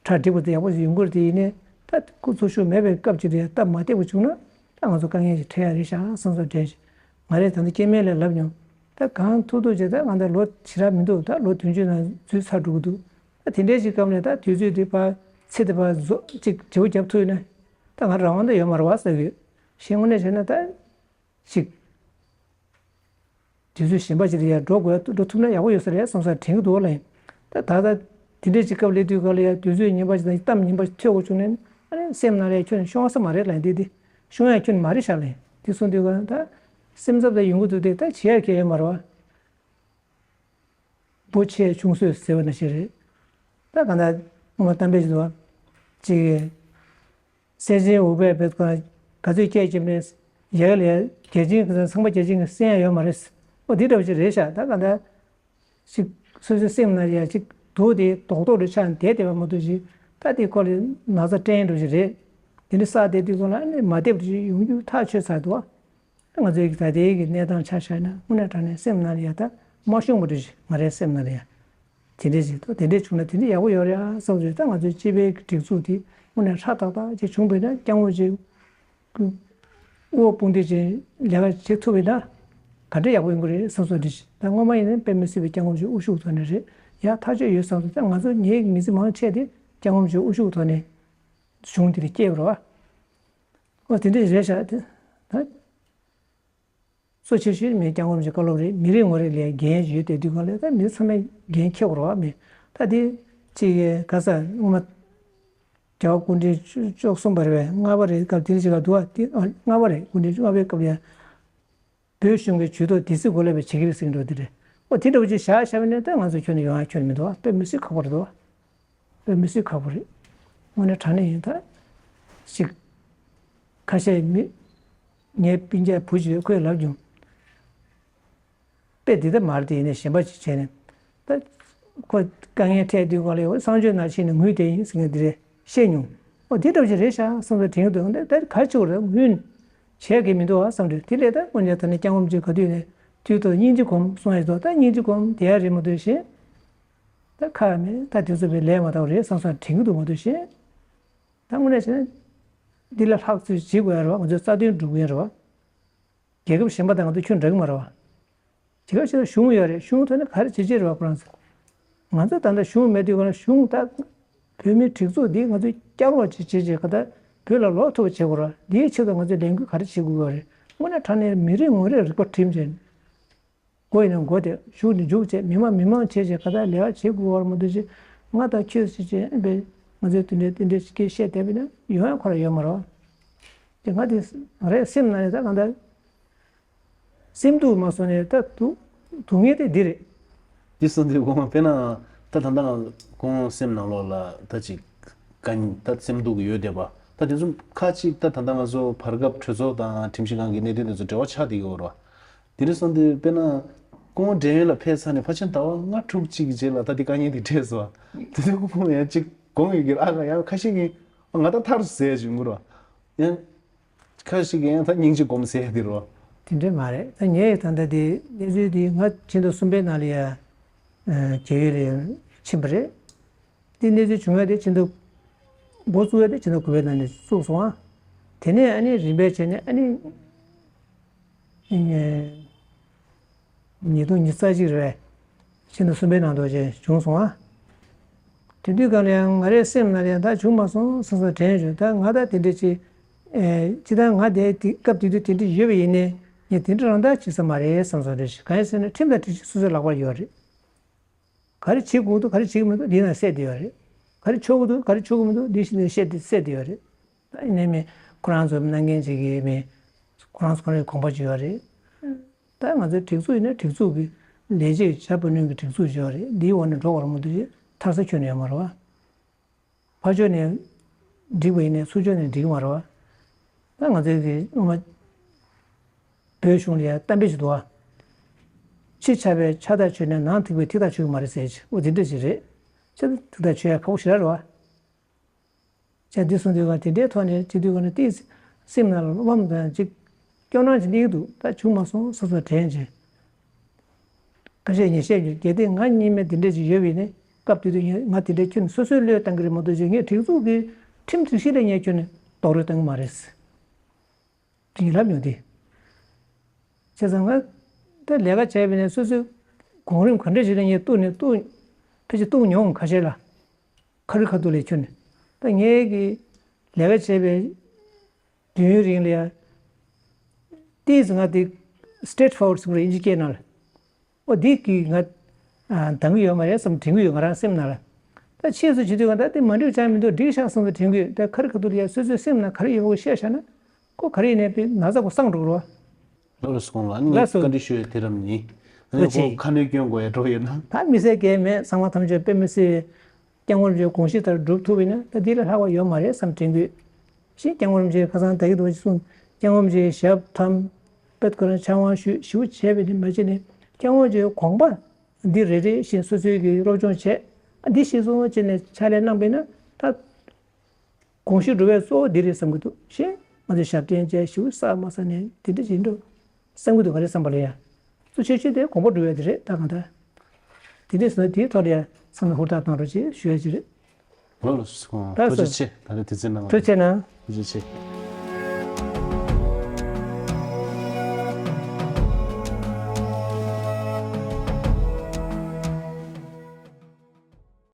གྲ་འགྲིག་པ་དེ་ཡག་པོ་ཞིག་ཡོང་གི་རེད། དེ་ཡིན་ནའི་ད་སྐུ་འཚོ་བཞུགས་མེད་པའི་སྐབས་ཅིག་རེད། སྟབས་མ་བདེ་པོ་བྱུང་ན་ད་ང་ཚོ་དཀའ་ངལ་ཞིག་འཕྲད་ཡ་རེད་ཤག་བསམ་བསམ་དྲན་ཞིག་ང་རས་ད་ལྟ་སྐྱེ་དམན་ལས་ལབ་མྱོང་། ད་གང་ཐུག་ཐུག་བྱས་ད་ང་ད་ལོ་ཞེ་དྲག་མི་འདུག་ད་ལོ་བདུན་ཅུ་ནང་འཛུལ་ཚར་འགྲོ་གི་འདུག་ད་དེ་འདྲའི་ཞིག་སྐབས་ནས་ད་དུས་ཚོད་དེ་ཕར་ཚེ་དེ་ཕར་རྫོགས་ཅིག་བརྗེ་པོ་རྒྱབ་ཐུབ་ཡོད་ན་ད་ང་རང་དབང་ད་ཡོད་མ་རེད་བ་ཟེར་གི་ཡོད། གཞན་དངོས་གནས་བྱས་ན་ད། ཅིག་དུས་ཚོད་གཞན་པ་ཞིག་ལ་ཡར་འགྲོ་དགོས་འགྲོ་ཐུབ་ན་ཡག་པོ་ཡོད་ས་རེད་བསམ་བསམ་དྲན་གྱི་འདུག་ལ། ཡིན་ད་ད་ལྟ་དེ་འདྲའི་ཅིག་སྐབས་སླེབས་དུས་སྐབས་ལ་ཡར་དུས་ཚོད་ངན་པ་ཞིག་དང་གཏམ་ངན་པ་ཞིག་ཐོས་དགོས་བྱུང་ན་ཨ་ནི་སེམས་ནང་ལ་ཡར་ཁྱོན་ནས་ཤོང་ས་མ་རེད་ལ། ཡིན་དེ་དེ་ཤོང་ཡ་ཁྱོན་ནས་མ་རེད་ཤག་ལ། ཡིན་དེ་སོང་དུས་སྐབས་ད་སེམས་འཚབ་ད་ཡོང་གི་འདུག་དེ་ད་བྱེད་ཡ་གལ་ཡོད་མ་རེད་བ། པོ་ཆེ་ཆུང་ཟོས་ཟེར་བ་ནང་བཞིན་རེད། ད་གང་ལྟར་སྔོན་མ་གཏམ་དཔེ་ཞིག་འདུག་བ། ཅིག་གིས་སེམས་ཅན་འུག་པས་བེད་ཁོ་ན་ག་ཚོད་སྐད་ཅིག་ནས་ཡལ་ལས་རྒྱལ་ཆེན་གྱི་ཚང་པ་རྒྱལ་ཆེན་གྱི་སེམས་ཡང་ཡོད་མ་རེད། ཨོ་འདི་འདྲ་བ་ཞིག་རེད་ཤག་ད་གང་ལྟར་ཅིག་སོ་སོའི་སེམས་ནང་ཡ་ཅིག་དུག་དེ་རྡོག་རྡོག་རེ་ཆགས་བསྡད་བསྡད་པ་མ་གཏོགས་ཅིག་ད་དེ་ཁོ་ལ་ན་ཚ་སྐྲན་འགྲོ་ཞིག་རེད། དེ་འདྲ་བསགས་བསྡད་དུས་ཁོ་ལ་ཨ་ནི་མ་བདེ་བ་ཞིག་ཡོང་རྒྱུ་ཐག་ཆོད་ཚར་འདུག་བ། ང་ཚོའི་ད་ལྟའི་གི་གནས་སྟངས་ཆ་བཞག་ན་དངོས་གནས་དྲང་གནས་སེམས་ནང་ལ་ཡ་ད་མ་ཤོང་བ་འདྲ་ཞིག་ང་རའི་སེམས་ནང་ལ་ཡ། དེ་འདྲ་ཞིག་འདུག་དེ་འདྲ་བྱུང་ན་དེ་འདྲ་ཡག་པོ་ཡོད་རེད་ཨ་བསམ་སོང་། ད་ང་ཚོའི་སྤྱི་པའི་སྒྲིག་འཛུགས་དེ་དངོས་གནས་ཧྲ་ཏག་ཏག་ཅིག་བྱུང་བས་ན་སྐྱབས་མགོན་ཅིག་དབུ་དཔུང་སྡེ་ཅིག་ལས་ཀ་བྱེད་ཐུབ་པས་ན་ག་འདྲ་ཡག་པོ་ཡོང་གི་རེད་བསམ་སོང་། འདྲ་ཞིག་ད་སྔོན་མ་ཡིན་ན་དཔེ་མི་སྲིད་པའི་སྐྱབས་མགོན་ཅིག་དབུ་བཞུགས་ཐོག་ནས་རེད་ཡ་ཐག་ཆོད་ཡོད་བསམ་སོང་། ད་ང་ཚོ་ངའི་མི་ཚེ་མང་ཆེ་དེ་སྐྱབས་མགོན་ཅིག་དབུ་བཞུགས་ཐོག་ནས་གཞུང་དེ་ལ་སྐྱེས་པ་རེད་བ། ཨོ་དེ་འདྲ་རེད་ཤག་དེ་ད། གཙོ་ཆེ་ཤོས་མི་སྐྱབས་མགོན་ཆེ་བཀའ་སློབ་རེད། མི་རེ་ངོ་རེ་ལ་འགན་ཡོད་དེ་དུས་གང་ལ་ད་མི་ཚང་མས་འགན་འཁྱེར་དགོས་རེད་བ། མི་ད་དེ་ཅིག་ག་ས་སྔོན་མ་རྒྱལ་བ་སྐུ་ཕྲེང་བཅུ་བཅུ་གསུམ་པ་རེད་པས། ལྔ་པ་རེད། སྐབས་དེ་རིང་ཅིག་ག་འདུག་བ། དེ་ཨ་ལྔ་པ་རེད། སྐུ་ཕྲེང་ལྔ་པའི་སྐབས་ལ་ཡ་བོད་གཞུང་གི་ཇུས་གཏོགས་དེ་སྲིད་གོ་ལ་བའི་བྱེད་ཀྱི་རེད་ཟེར་གྱི་འདུག་དེ་རེད། ཨོ་དེ་འདྲ་བོ་ཅིག་བཞག་བཞག་པ་ནས་ད་ང་ཚོ་ཁྱོན་ནས་ཡོང་ཡ་ཁྱོན་ནས་མི་འདུག་བ། དཔེ་མི་སྲིད་ཁག་པོ་རེད་འདུག་བ། དཔེ་མི་སྲིད་ཁག་པོ་རེད། དངོས་གནས་དྲང་གནས་ཡིན་ད། ཅིག་ཁ་ཤས་མི་ངའི་སྤུན་ཀྱག་བུ་ཅིག་ཡོད། ཁོས་ལབ་བྱུང་། དཔེ་འདི་ལྟ་མ་རེད་དེ་ཡིན་ནའི་གཞན་པ་ཅིག་བྱས་ནས་ད་ཁོ་དཀའ་ངལ་འཕྲད་དུས་ག་ལ་ཡོད་གསང་སྤྱོད་ནང་ཕྱིན་ནས་ངུས་བསྡད་ཡིན་ཟེར་མཁན་འདི་རེད་བཤད་མྱོང་། ཨོ་འདི་འདྲ་བོ་ཅིག་རེད་ཤག་བསམ་ཚུལ་དྲན་གྱི་འདུག་ད་ག་ཅིག་རེད་ངུས་བྱས་གི་མི་འདུག་ཨ་བསམ་དུས་དེ་ལས་ད་དངོས་གནས་ད་ནི་སྐྱབས་མགོན་ཅིག་ག་དུས་ནས་དུས་ཐོག་སྙིང་རྗེ་སྒོམ་གསུང་ཡ་ཞིག་འདུག་ད་སྙིང་རྗེ་སྒོམ་བསྡད་ཡ་རེད་མ་གཏོགས་གཞན། ད་ཁ་མེད་ད་དེ་ཚོ་བའི་ལས་མ་དག་རེད་བསམ་བསམ་དྲན་གྱི་འདུག་མ་གཏོགས་གཞན། ད་དངོས་གནས་བྱས་ན། འདི་ལས་ལྷག་ཚོད་བྱེད་དགོས་ཡ་རེད་བ། ང་ཚོའི་རྩ་དོན་སྒྲུབ་ཀྱི་ཡོད་རེད་བ། རྒྱལ་ཁབ་གཞན་པ་དང་ང་ཚོ་ཁྱོན་འདྲ་གི་མ་རེད་བ། རྒྱལ་ཁབ་གཞན་ལ་གཞུང་ཡོད་རེད། གཞུང་ཐོག་ནས་ག་རེ་བྱེད་ཀྱི་རེད་བ་ཁོ་རང་ཚོ། ང་ཚོ་ད་ལྟ་གཞུང་མེད་དུས་ཁོ་རང་གཞུང་ད། བོད་མིའི་སྒྲིག་འཛུགས་འདི་ང་ཚོས་བསྐྱར་དབང་ཅིག་བྱེད་བྱེད་ག་ད་བོད་ལ་ལོག་ཐུབ་པ་བྱེད་དགོས་རེད་བ། འདིའི་ཆེད་དུ་ང་ཚོས་ལས་འགུལ་ག་རེ་བྱེད་དགོས་ཀྱི་རེད། དངོས་གནས་དྲང་གནས་མི་རེ་ངོ་རེ་རིག་པ་བསྒྲིམས་བྱས། མགོ་ཡིན་ན་མགོ་དེ་བཞུགས་ནས་མཇུག་བྱས། མི་མང་མི་མང་བྱས་བྱས་ག་ད་ལས་ཀ་བྱེད་དགོས་པ་རེད་མ་གཏོགས། ཅིག་ང་དང་ཁྱོད་ཟེར་བྱས་ཨེ་པས་ང་ཚོས་དེ་འདྲའི་དེ་འདྲའི་སྐད་བཤད་བསྡད་པ་ཡིན་ན་ཡོང་ཡ་ཁོ་རང་ཡོད་མ་རེད་བ། དེ་ང་དེ་རེད་སེམས་ནང་ནས་ད་གང་ལྟར། སེམས་སྡུག་མ་སོང་ནས་ད་སྡུག་སྡུག་བསྔལ་དེ་འདི་རེད། འདི་སོང་དུས་ཁོང་དཔེར་ན་ད་ད་ལྟ་ཁོང་སེམས་ནང་ལོགས་ལ་ད་ཅིག་དཀའ་ད་སེམས་སྡུག་ཡོད་བསྡད་པ། ད་དེ་ཚོ་ཁ་ཅིག་ད་ད་ལྟ་ང་ཚོ་བར་སྐབས་གྲོས་ཚོགས་དང་ཁྲིམས་ཞིབ་ཁང་གི་གནད་དོན་དེ་ཚོ་འབྲེལ་བ་ཆགས་བསྡད་ཡོད་རེད་བ། དེ་འདྲ་སོང་དུས་དཔེར་ན་ཁོང་བགྲེས་ཡོལ་ལ་ཕེབས་ཚར་ནས་ཕལ་ཆེར་ཟླ་བ་ལྔ་དྲུག་ཅིག་གི་རྗེས་ལ་ད་དེ་དཀའ་ངལ་དེ་འཕྲད་སོང་བ། དེ་ཚོ་ཁོང་ཡང་ཅིག་དགོངས་ཡོད་ཀྱི་རེད། ཨ་ཁ་ཡང་ཁ་ཤས་ཀྱིས་ང་ད་ཐར་ཟེར་བཞིན་ཡོད་རེད་བ། ཡང་། ཁ་ཞིག་ཡང་ད་སྙིང་རྗེ་སྒོམ་ཟེར་དེ་རོ། དེ་འདྲ་མ་རེད། ད་ངས་ད་ལྟ་དེ་གནས་ཚུལ་དེ་ང་ཕྱི་ཟླ་གསུམ་པའི་ནང་ལ་ཡ་རྒྱ་ཡུལ་ལ་ཕྱིན་པ་རེད། དེ་གནས་ཚུལ་བྱུང་ཡ་དེ་ཕྱི་ཟླ་འགོ་བཙུགས་ཡ་དེ་ཕྱི་ཟླ་དགུ་པའི་ནང་ནས་བཙུགས་སོང་ཨ། དེ་ནས་ཨ་ནི་རིམ་པས་བྱས་ནས་ཨ་ནི། ཉིས་སྟོང་ཉི་ཤུ་རྩ་གཅིག་རེད་པས། ཕྱི་ཟླ་གསུམ་པའི་ནང་དུ་ཅིག་བྱུང་སོང་ཨ། དེ་དུས་སྒང་ལ་ཡང་ང་རའི་སེམས་ནང་ལ་ཡང་ད་བྱུང་མ་སོང་བསམ་བསམ་དྲན་བྱུང་། ད་ང་ད་དེ་འདྲ་ཅིག་ཨེ་ཅི་ད་ང་དེ་དེ་སྐབས་དེ་དུས་དེ་འདྲ་ཡོད་པ་ཡིན་ནའི་ངས་དེ་འདྲ་རང་ད་བྱེད་ས་མ་རེད་བསམ་སོང་། རེད་ཤག་གང་ཡིན་ཟེར་ན་ཁྲིམས་དང་སྒྲིག་གཞི་སོ་སོའི་ལག་པར་ཡོད་རེད། ག་རེ་བྱེད་དགོས་འདུག་ག་རེ་བྱེད་ཀྱི་མི་འདུག་འདི་ནང་གསལ་བསྡད་ཡོད་རེད། ག་རེ་ཆོག་གི་འདུག་ག་རེ་ཆོག་གི་མི་འདུག་འདི་ཞིག་ནས་བཤད་དེ་གསལ་བསྡད་ཡོད་རེད། ད་ཡིན་ནའི་མི་ཁོ་རང་ཚོ་གནང་མཁན་ཅིག་གིས་མི་ཁོ་རང་ཚོ་ཁོ་རའི་དགོངས་པ་ཅིག་ཡོད་རེད། ད་ང་ཚོའི་སྒྲིག་འཛུགས་ཡིན་ན་སྒྲིག་འཛུགས་ཀྱི་ལས་བྱེད་བྱ་བ་ནོན་གྱི་སྒྲིག་འཛུགས་ཅིག་ཡོད་རེད། འདིའི་འོག་ནས་འགྲོ་བར་མི་འདུག་ཅེས་ཐར་ས་ཁྱོན་ནས་ཡོད་མ་རེད་བ། ཕར་ཕྱོགས་ནས་འགྲིག་པ་ཡིན་ནའི་ཚུར་ཕྱོགས་ནས་འགྲིག་གི་མ་རེད་བ། ད་ང་ཚོའི་གི་སྔོན་མ་བོད་གཞུང་ལ་ཡང་གཏམ་དཔེ་ཞིག་འདུག་བ། ཕྱི་ཆགས་པའི་ཕྱག་རྟགས་ཆོད་ནས་ནང་ཐིགས་པའི་ཐིགས་རྟགས་ཆོད་ཀྱི་མ་རེད་ཟེར་གྱི། འོ་དེ་འདྲ་ཞིག་རེད། ཕྱག་རྟགས་ཐིགས་རྟགས་ཆོད་ཡ་ཁག་པོ་ཞེ་དྲག་རེད་བ། ཅག་འདི་སོང་དུས་ག་དེ་འདྲའི་ཐོག་ནས་བྱེད་དུས་ག་ནས་ཏིས་སེམས་ནང་ལ་བློ་ཕམ་དང་ཅིག་སྐྱོ་སྣང་ཅིག་སླེབས་ཀྱི་འདུག་ད་བྱུང་མ་སོང་སོ་སོ་དྲན་ཅིག་ཁ་ཤས་ངས་བཤད་རྒྱུ་གལ་ཏེ་ང་གཉིས་མེད་དེ་འདྲས་ཅིག་ཡོད་པ་ཡིན་ནའི་སྐབས་དེ་དུས་ངས་ང་དེ་འདྲས་ཁྱོན་ནས་སོ་སོའི་བློས་བཏང་གི་རེད་མ་གཏོགས་ཅིག་ངས་སྒྲིག་འཛུགས་ཀྱི་ཁྲིམས་སྒྲིག་གཞི་ལ་ངས་ཁྱོན་ནས་རྡོག་རོལ་བཏང་གི་མ་རེད། དེ་ངས་ལབ་མྱོང་དེ། བྱས་ཙང་ང་ད་ལས་ཀ་བྱས་པ་ཡིན་ནའི་སོ་སོའི་གོང་རིམ་ག་འདྲས་ཅིག་ལ་ངས་གཏུགས་ནས་གཏུགས་ཕལ་ཆེར་གཏུགས་མྱོང་ཁ་ཤས་ལ། ཁ་རི་ཁ་ཐུག་ལས་ཁྱོན་ནས་ད་ངས་ཀྱི་ལས་ཀ་བྱས་པའི་དུས་ཡུན་རིང་ལ་ཡ། ཏིས་ང་དེ་སི་ཊེ་ཊི་ཕོར་ཝར་ཌི་ཟེར་བ་རེད་དབྱིན་ཇི་སྐད་ནང་ལ། ཨོ་འདི་གིས་ང་འདང་གི་ཡོད་མ་རེད་བསམ་དྲན་གི་ཡོད་ང་རང་སེམས་ནང་ལ། ད་ཕྱིས་སུ་བྱེད་དུས་ང་ད་དེ་མ་འགྲིག་ཅང་མི་འདུག་འགྲིག་ཤག་བསམ་དུ་དྲན་གི་ཡོད། ད་ཁ་རི་ཁ་ཐུག་ལ་ཡ་སོ་སོའི་སེམས་ནང་ག་རེ་ཡོད་པ་བཤད་བཞག་ན་ཁོ་ག་རེ་ཡིན་ནའི་པའི་ན་ཚ་ཁོ་སངས་འགྲོ་གི་རེད་བ། ལགས་སོ་ཁོང་ལ་ནི་ལགས་སོ། བཀའ་འདྲི་ཞུ་ཡས་དེ་རམ་ནི། ཨ་ནི་ཐུགས་རྗེ་ཆེ། ཁོ་ཁ་སྣོན་སྐྱོན་དགོས་ཡ་འགྲོ་ཡོད་ན། ད་མི་ཟེར་གལ་མེད་ཚང་མ་ཐམས་ཅད་དཔེ་མི་སྲིད་པའི་སྐྱབས་མགོན་རིན་པོ་ཆེ་དགོངས་གཞི་ལྟར་སྒྲུབ་ཐུབ་པ་ཡིན་ན་ད་འདི་ལས་ལྷག་པ་ཡོད་མ་རེད་བསམ་དྲན་གི་ཡོད། ཞེས་སྐྱབས་མགོན་རིན་པོ་ཆེས་ཁ་སང་ད་གི་འདུག་ཅེས་གསུངས། སྐྱབས་མགོན་རིན་པོ་ཆེའི་ཞབས་ཐམ་པད་ཁོ་རང་ཕྱག་དབང་ཞུས་ཞུ་བྱས་པའི་ནི་མ་བྱས་ནས་སྐྱབས་མགོན་རིན་པོ་ཆེའི་དགོངས་པ་འདི་རེ་རེ་བཞིན་སོ་སོའི་གི་སློབ་སྦྱོང་བྱས། ཨ་འདི་ཤེས་སོང་བྱས་ནས་ཕྱག་ལས་གནང་པས་ན་ད་དགོངས་གཞི་སྒྲུབ་པའི་གཙོ་བོ་འདི་རེད་བསམ་གི་འདུག་ཞེས་ང་ཚོས་ཞབས་བརྟན་བྱས་ཞུ་བསགས་མ་བསགས་ནས་འདི་འདྲ་བྱེད་འགྲོ་བསམ་གི་འདུག་ག་རེ་བསམ་པ་ལ་ཡ་གཙོ་ཆེ་ཤོས་དེ་དགོངས་པ་སྒྲུབ་ཡ་དེ་རེད་ད་གང་ལྟར། དེ་འདྲས་སོང་ན་དེའི་ཐོག་ལ་ཡ་ཚང་མས་ཧུར་ཐག་གནང་རོགས་ཞེས་ཞུ་ཡ་ཅིག་རེད། ལགས་སོ། ཐུགས་རྗེ་ཆེ། ད་རེས་དུས་ཚོད་གནང་བ་ཐུགས་རྗེ་གནང་། ཐུགས་རྗེ་ཆེ།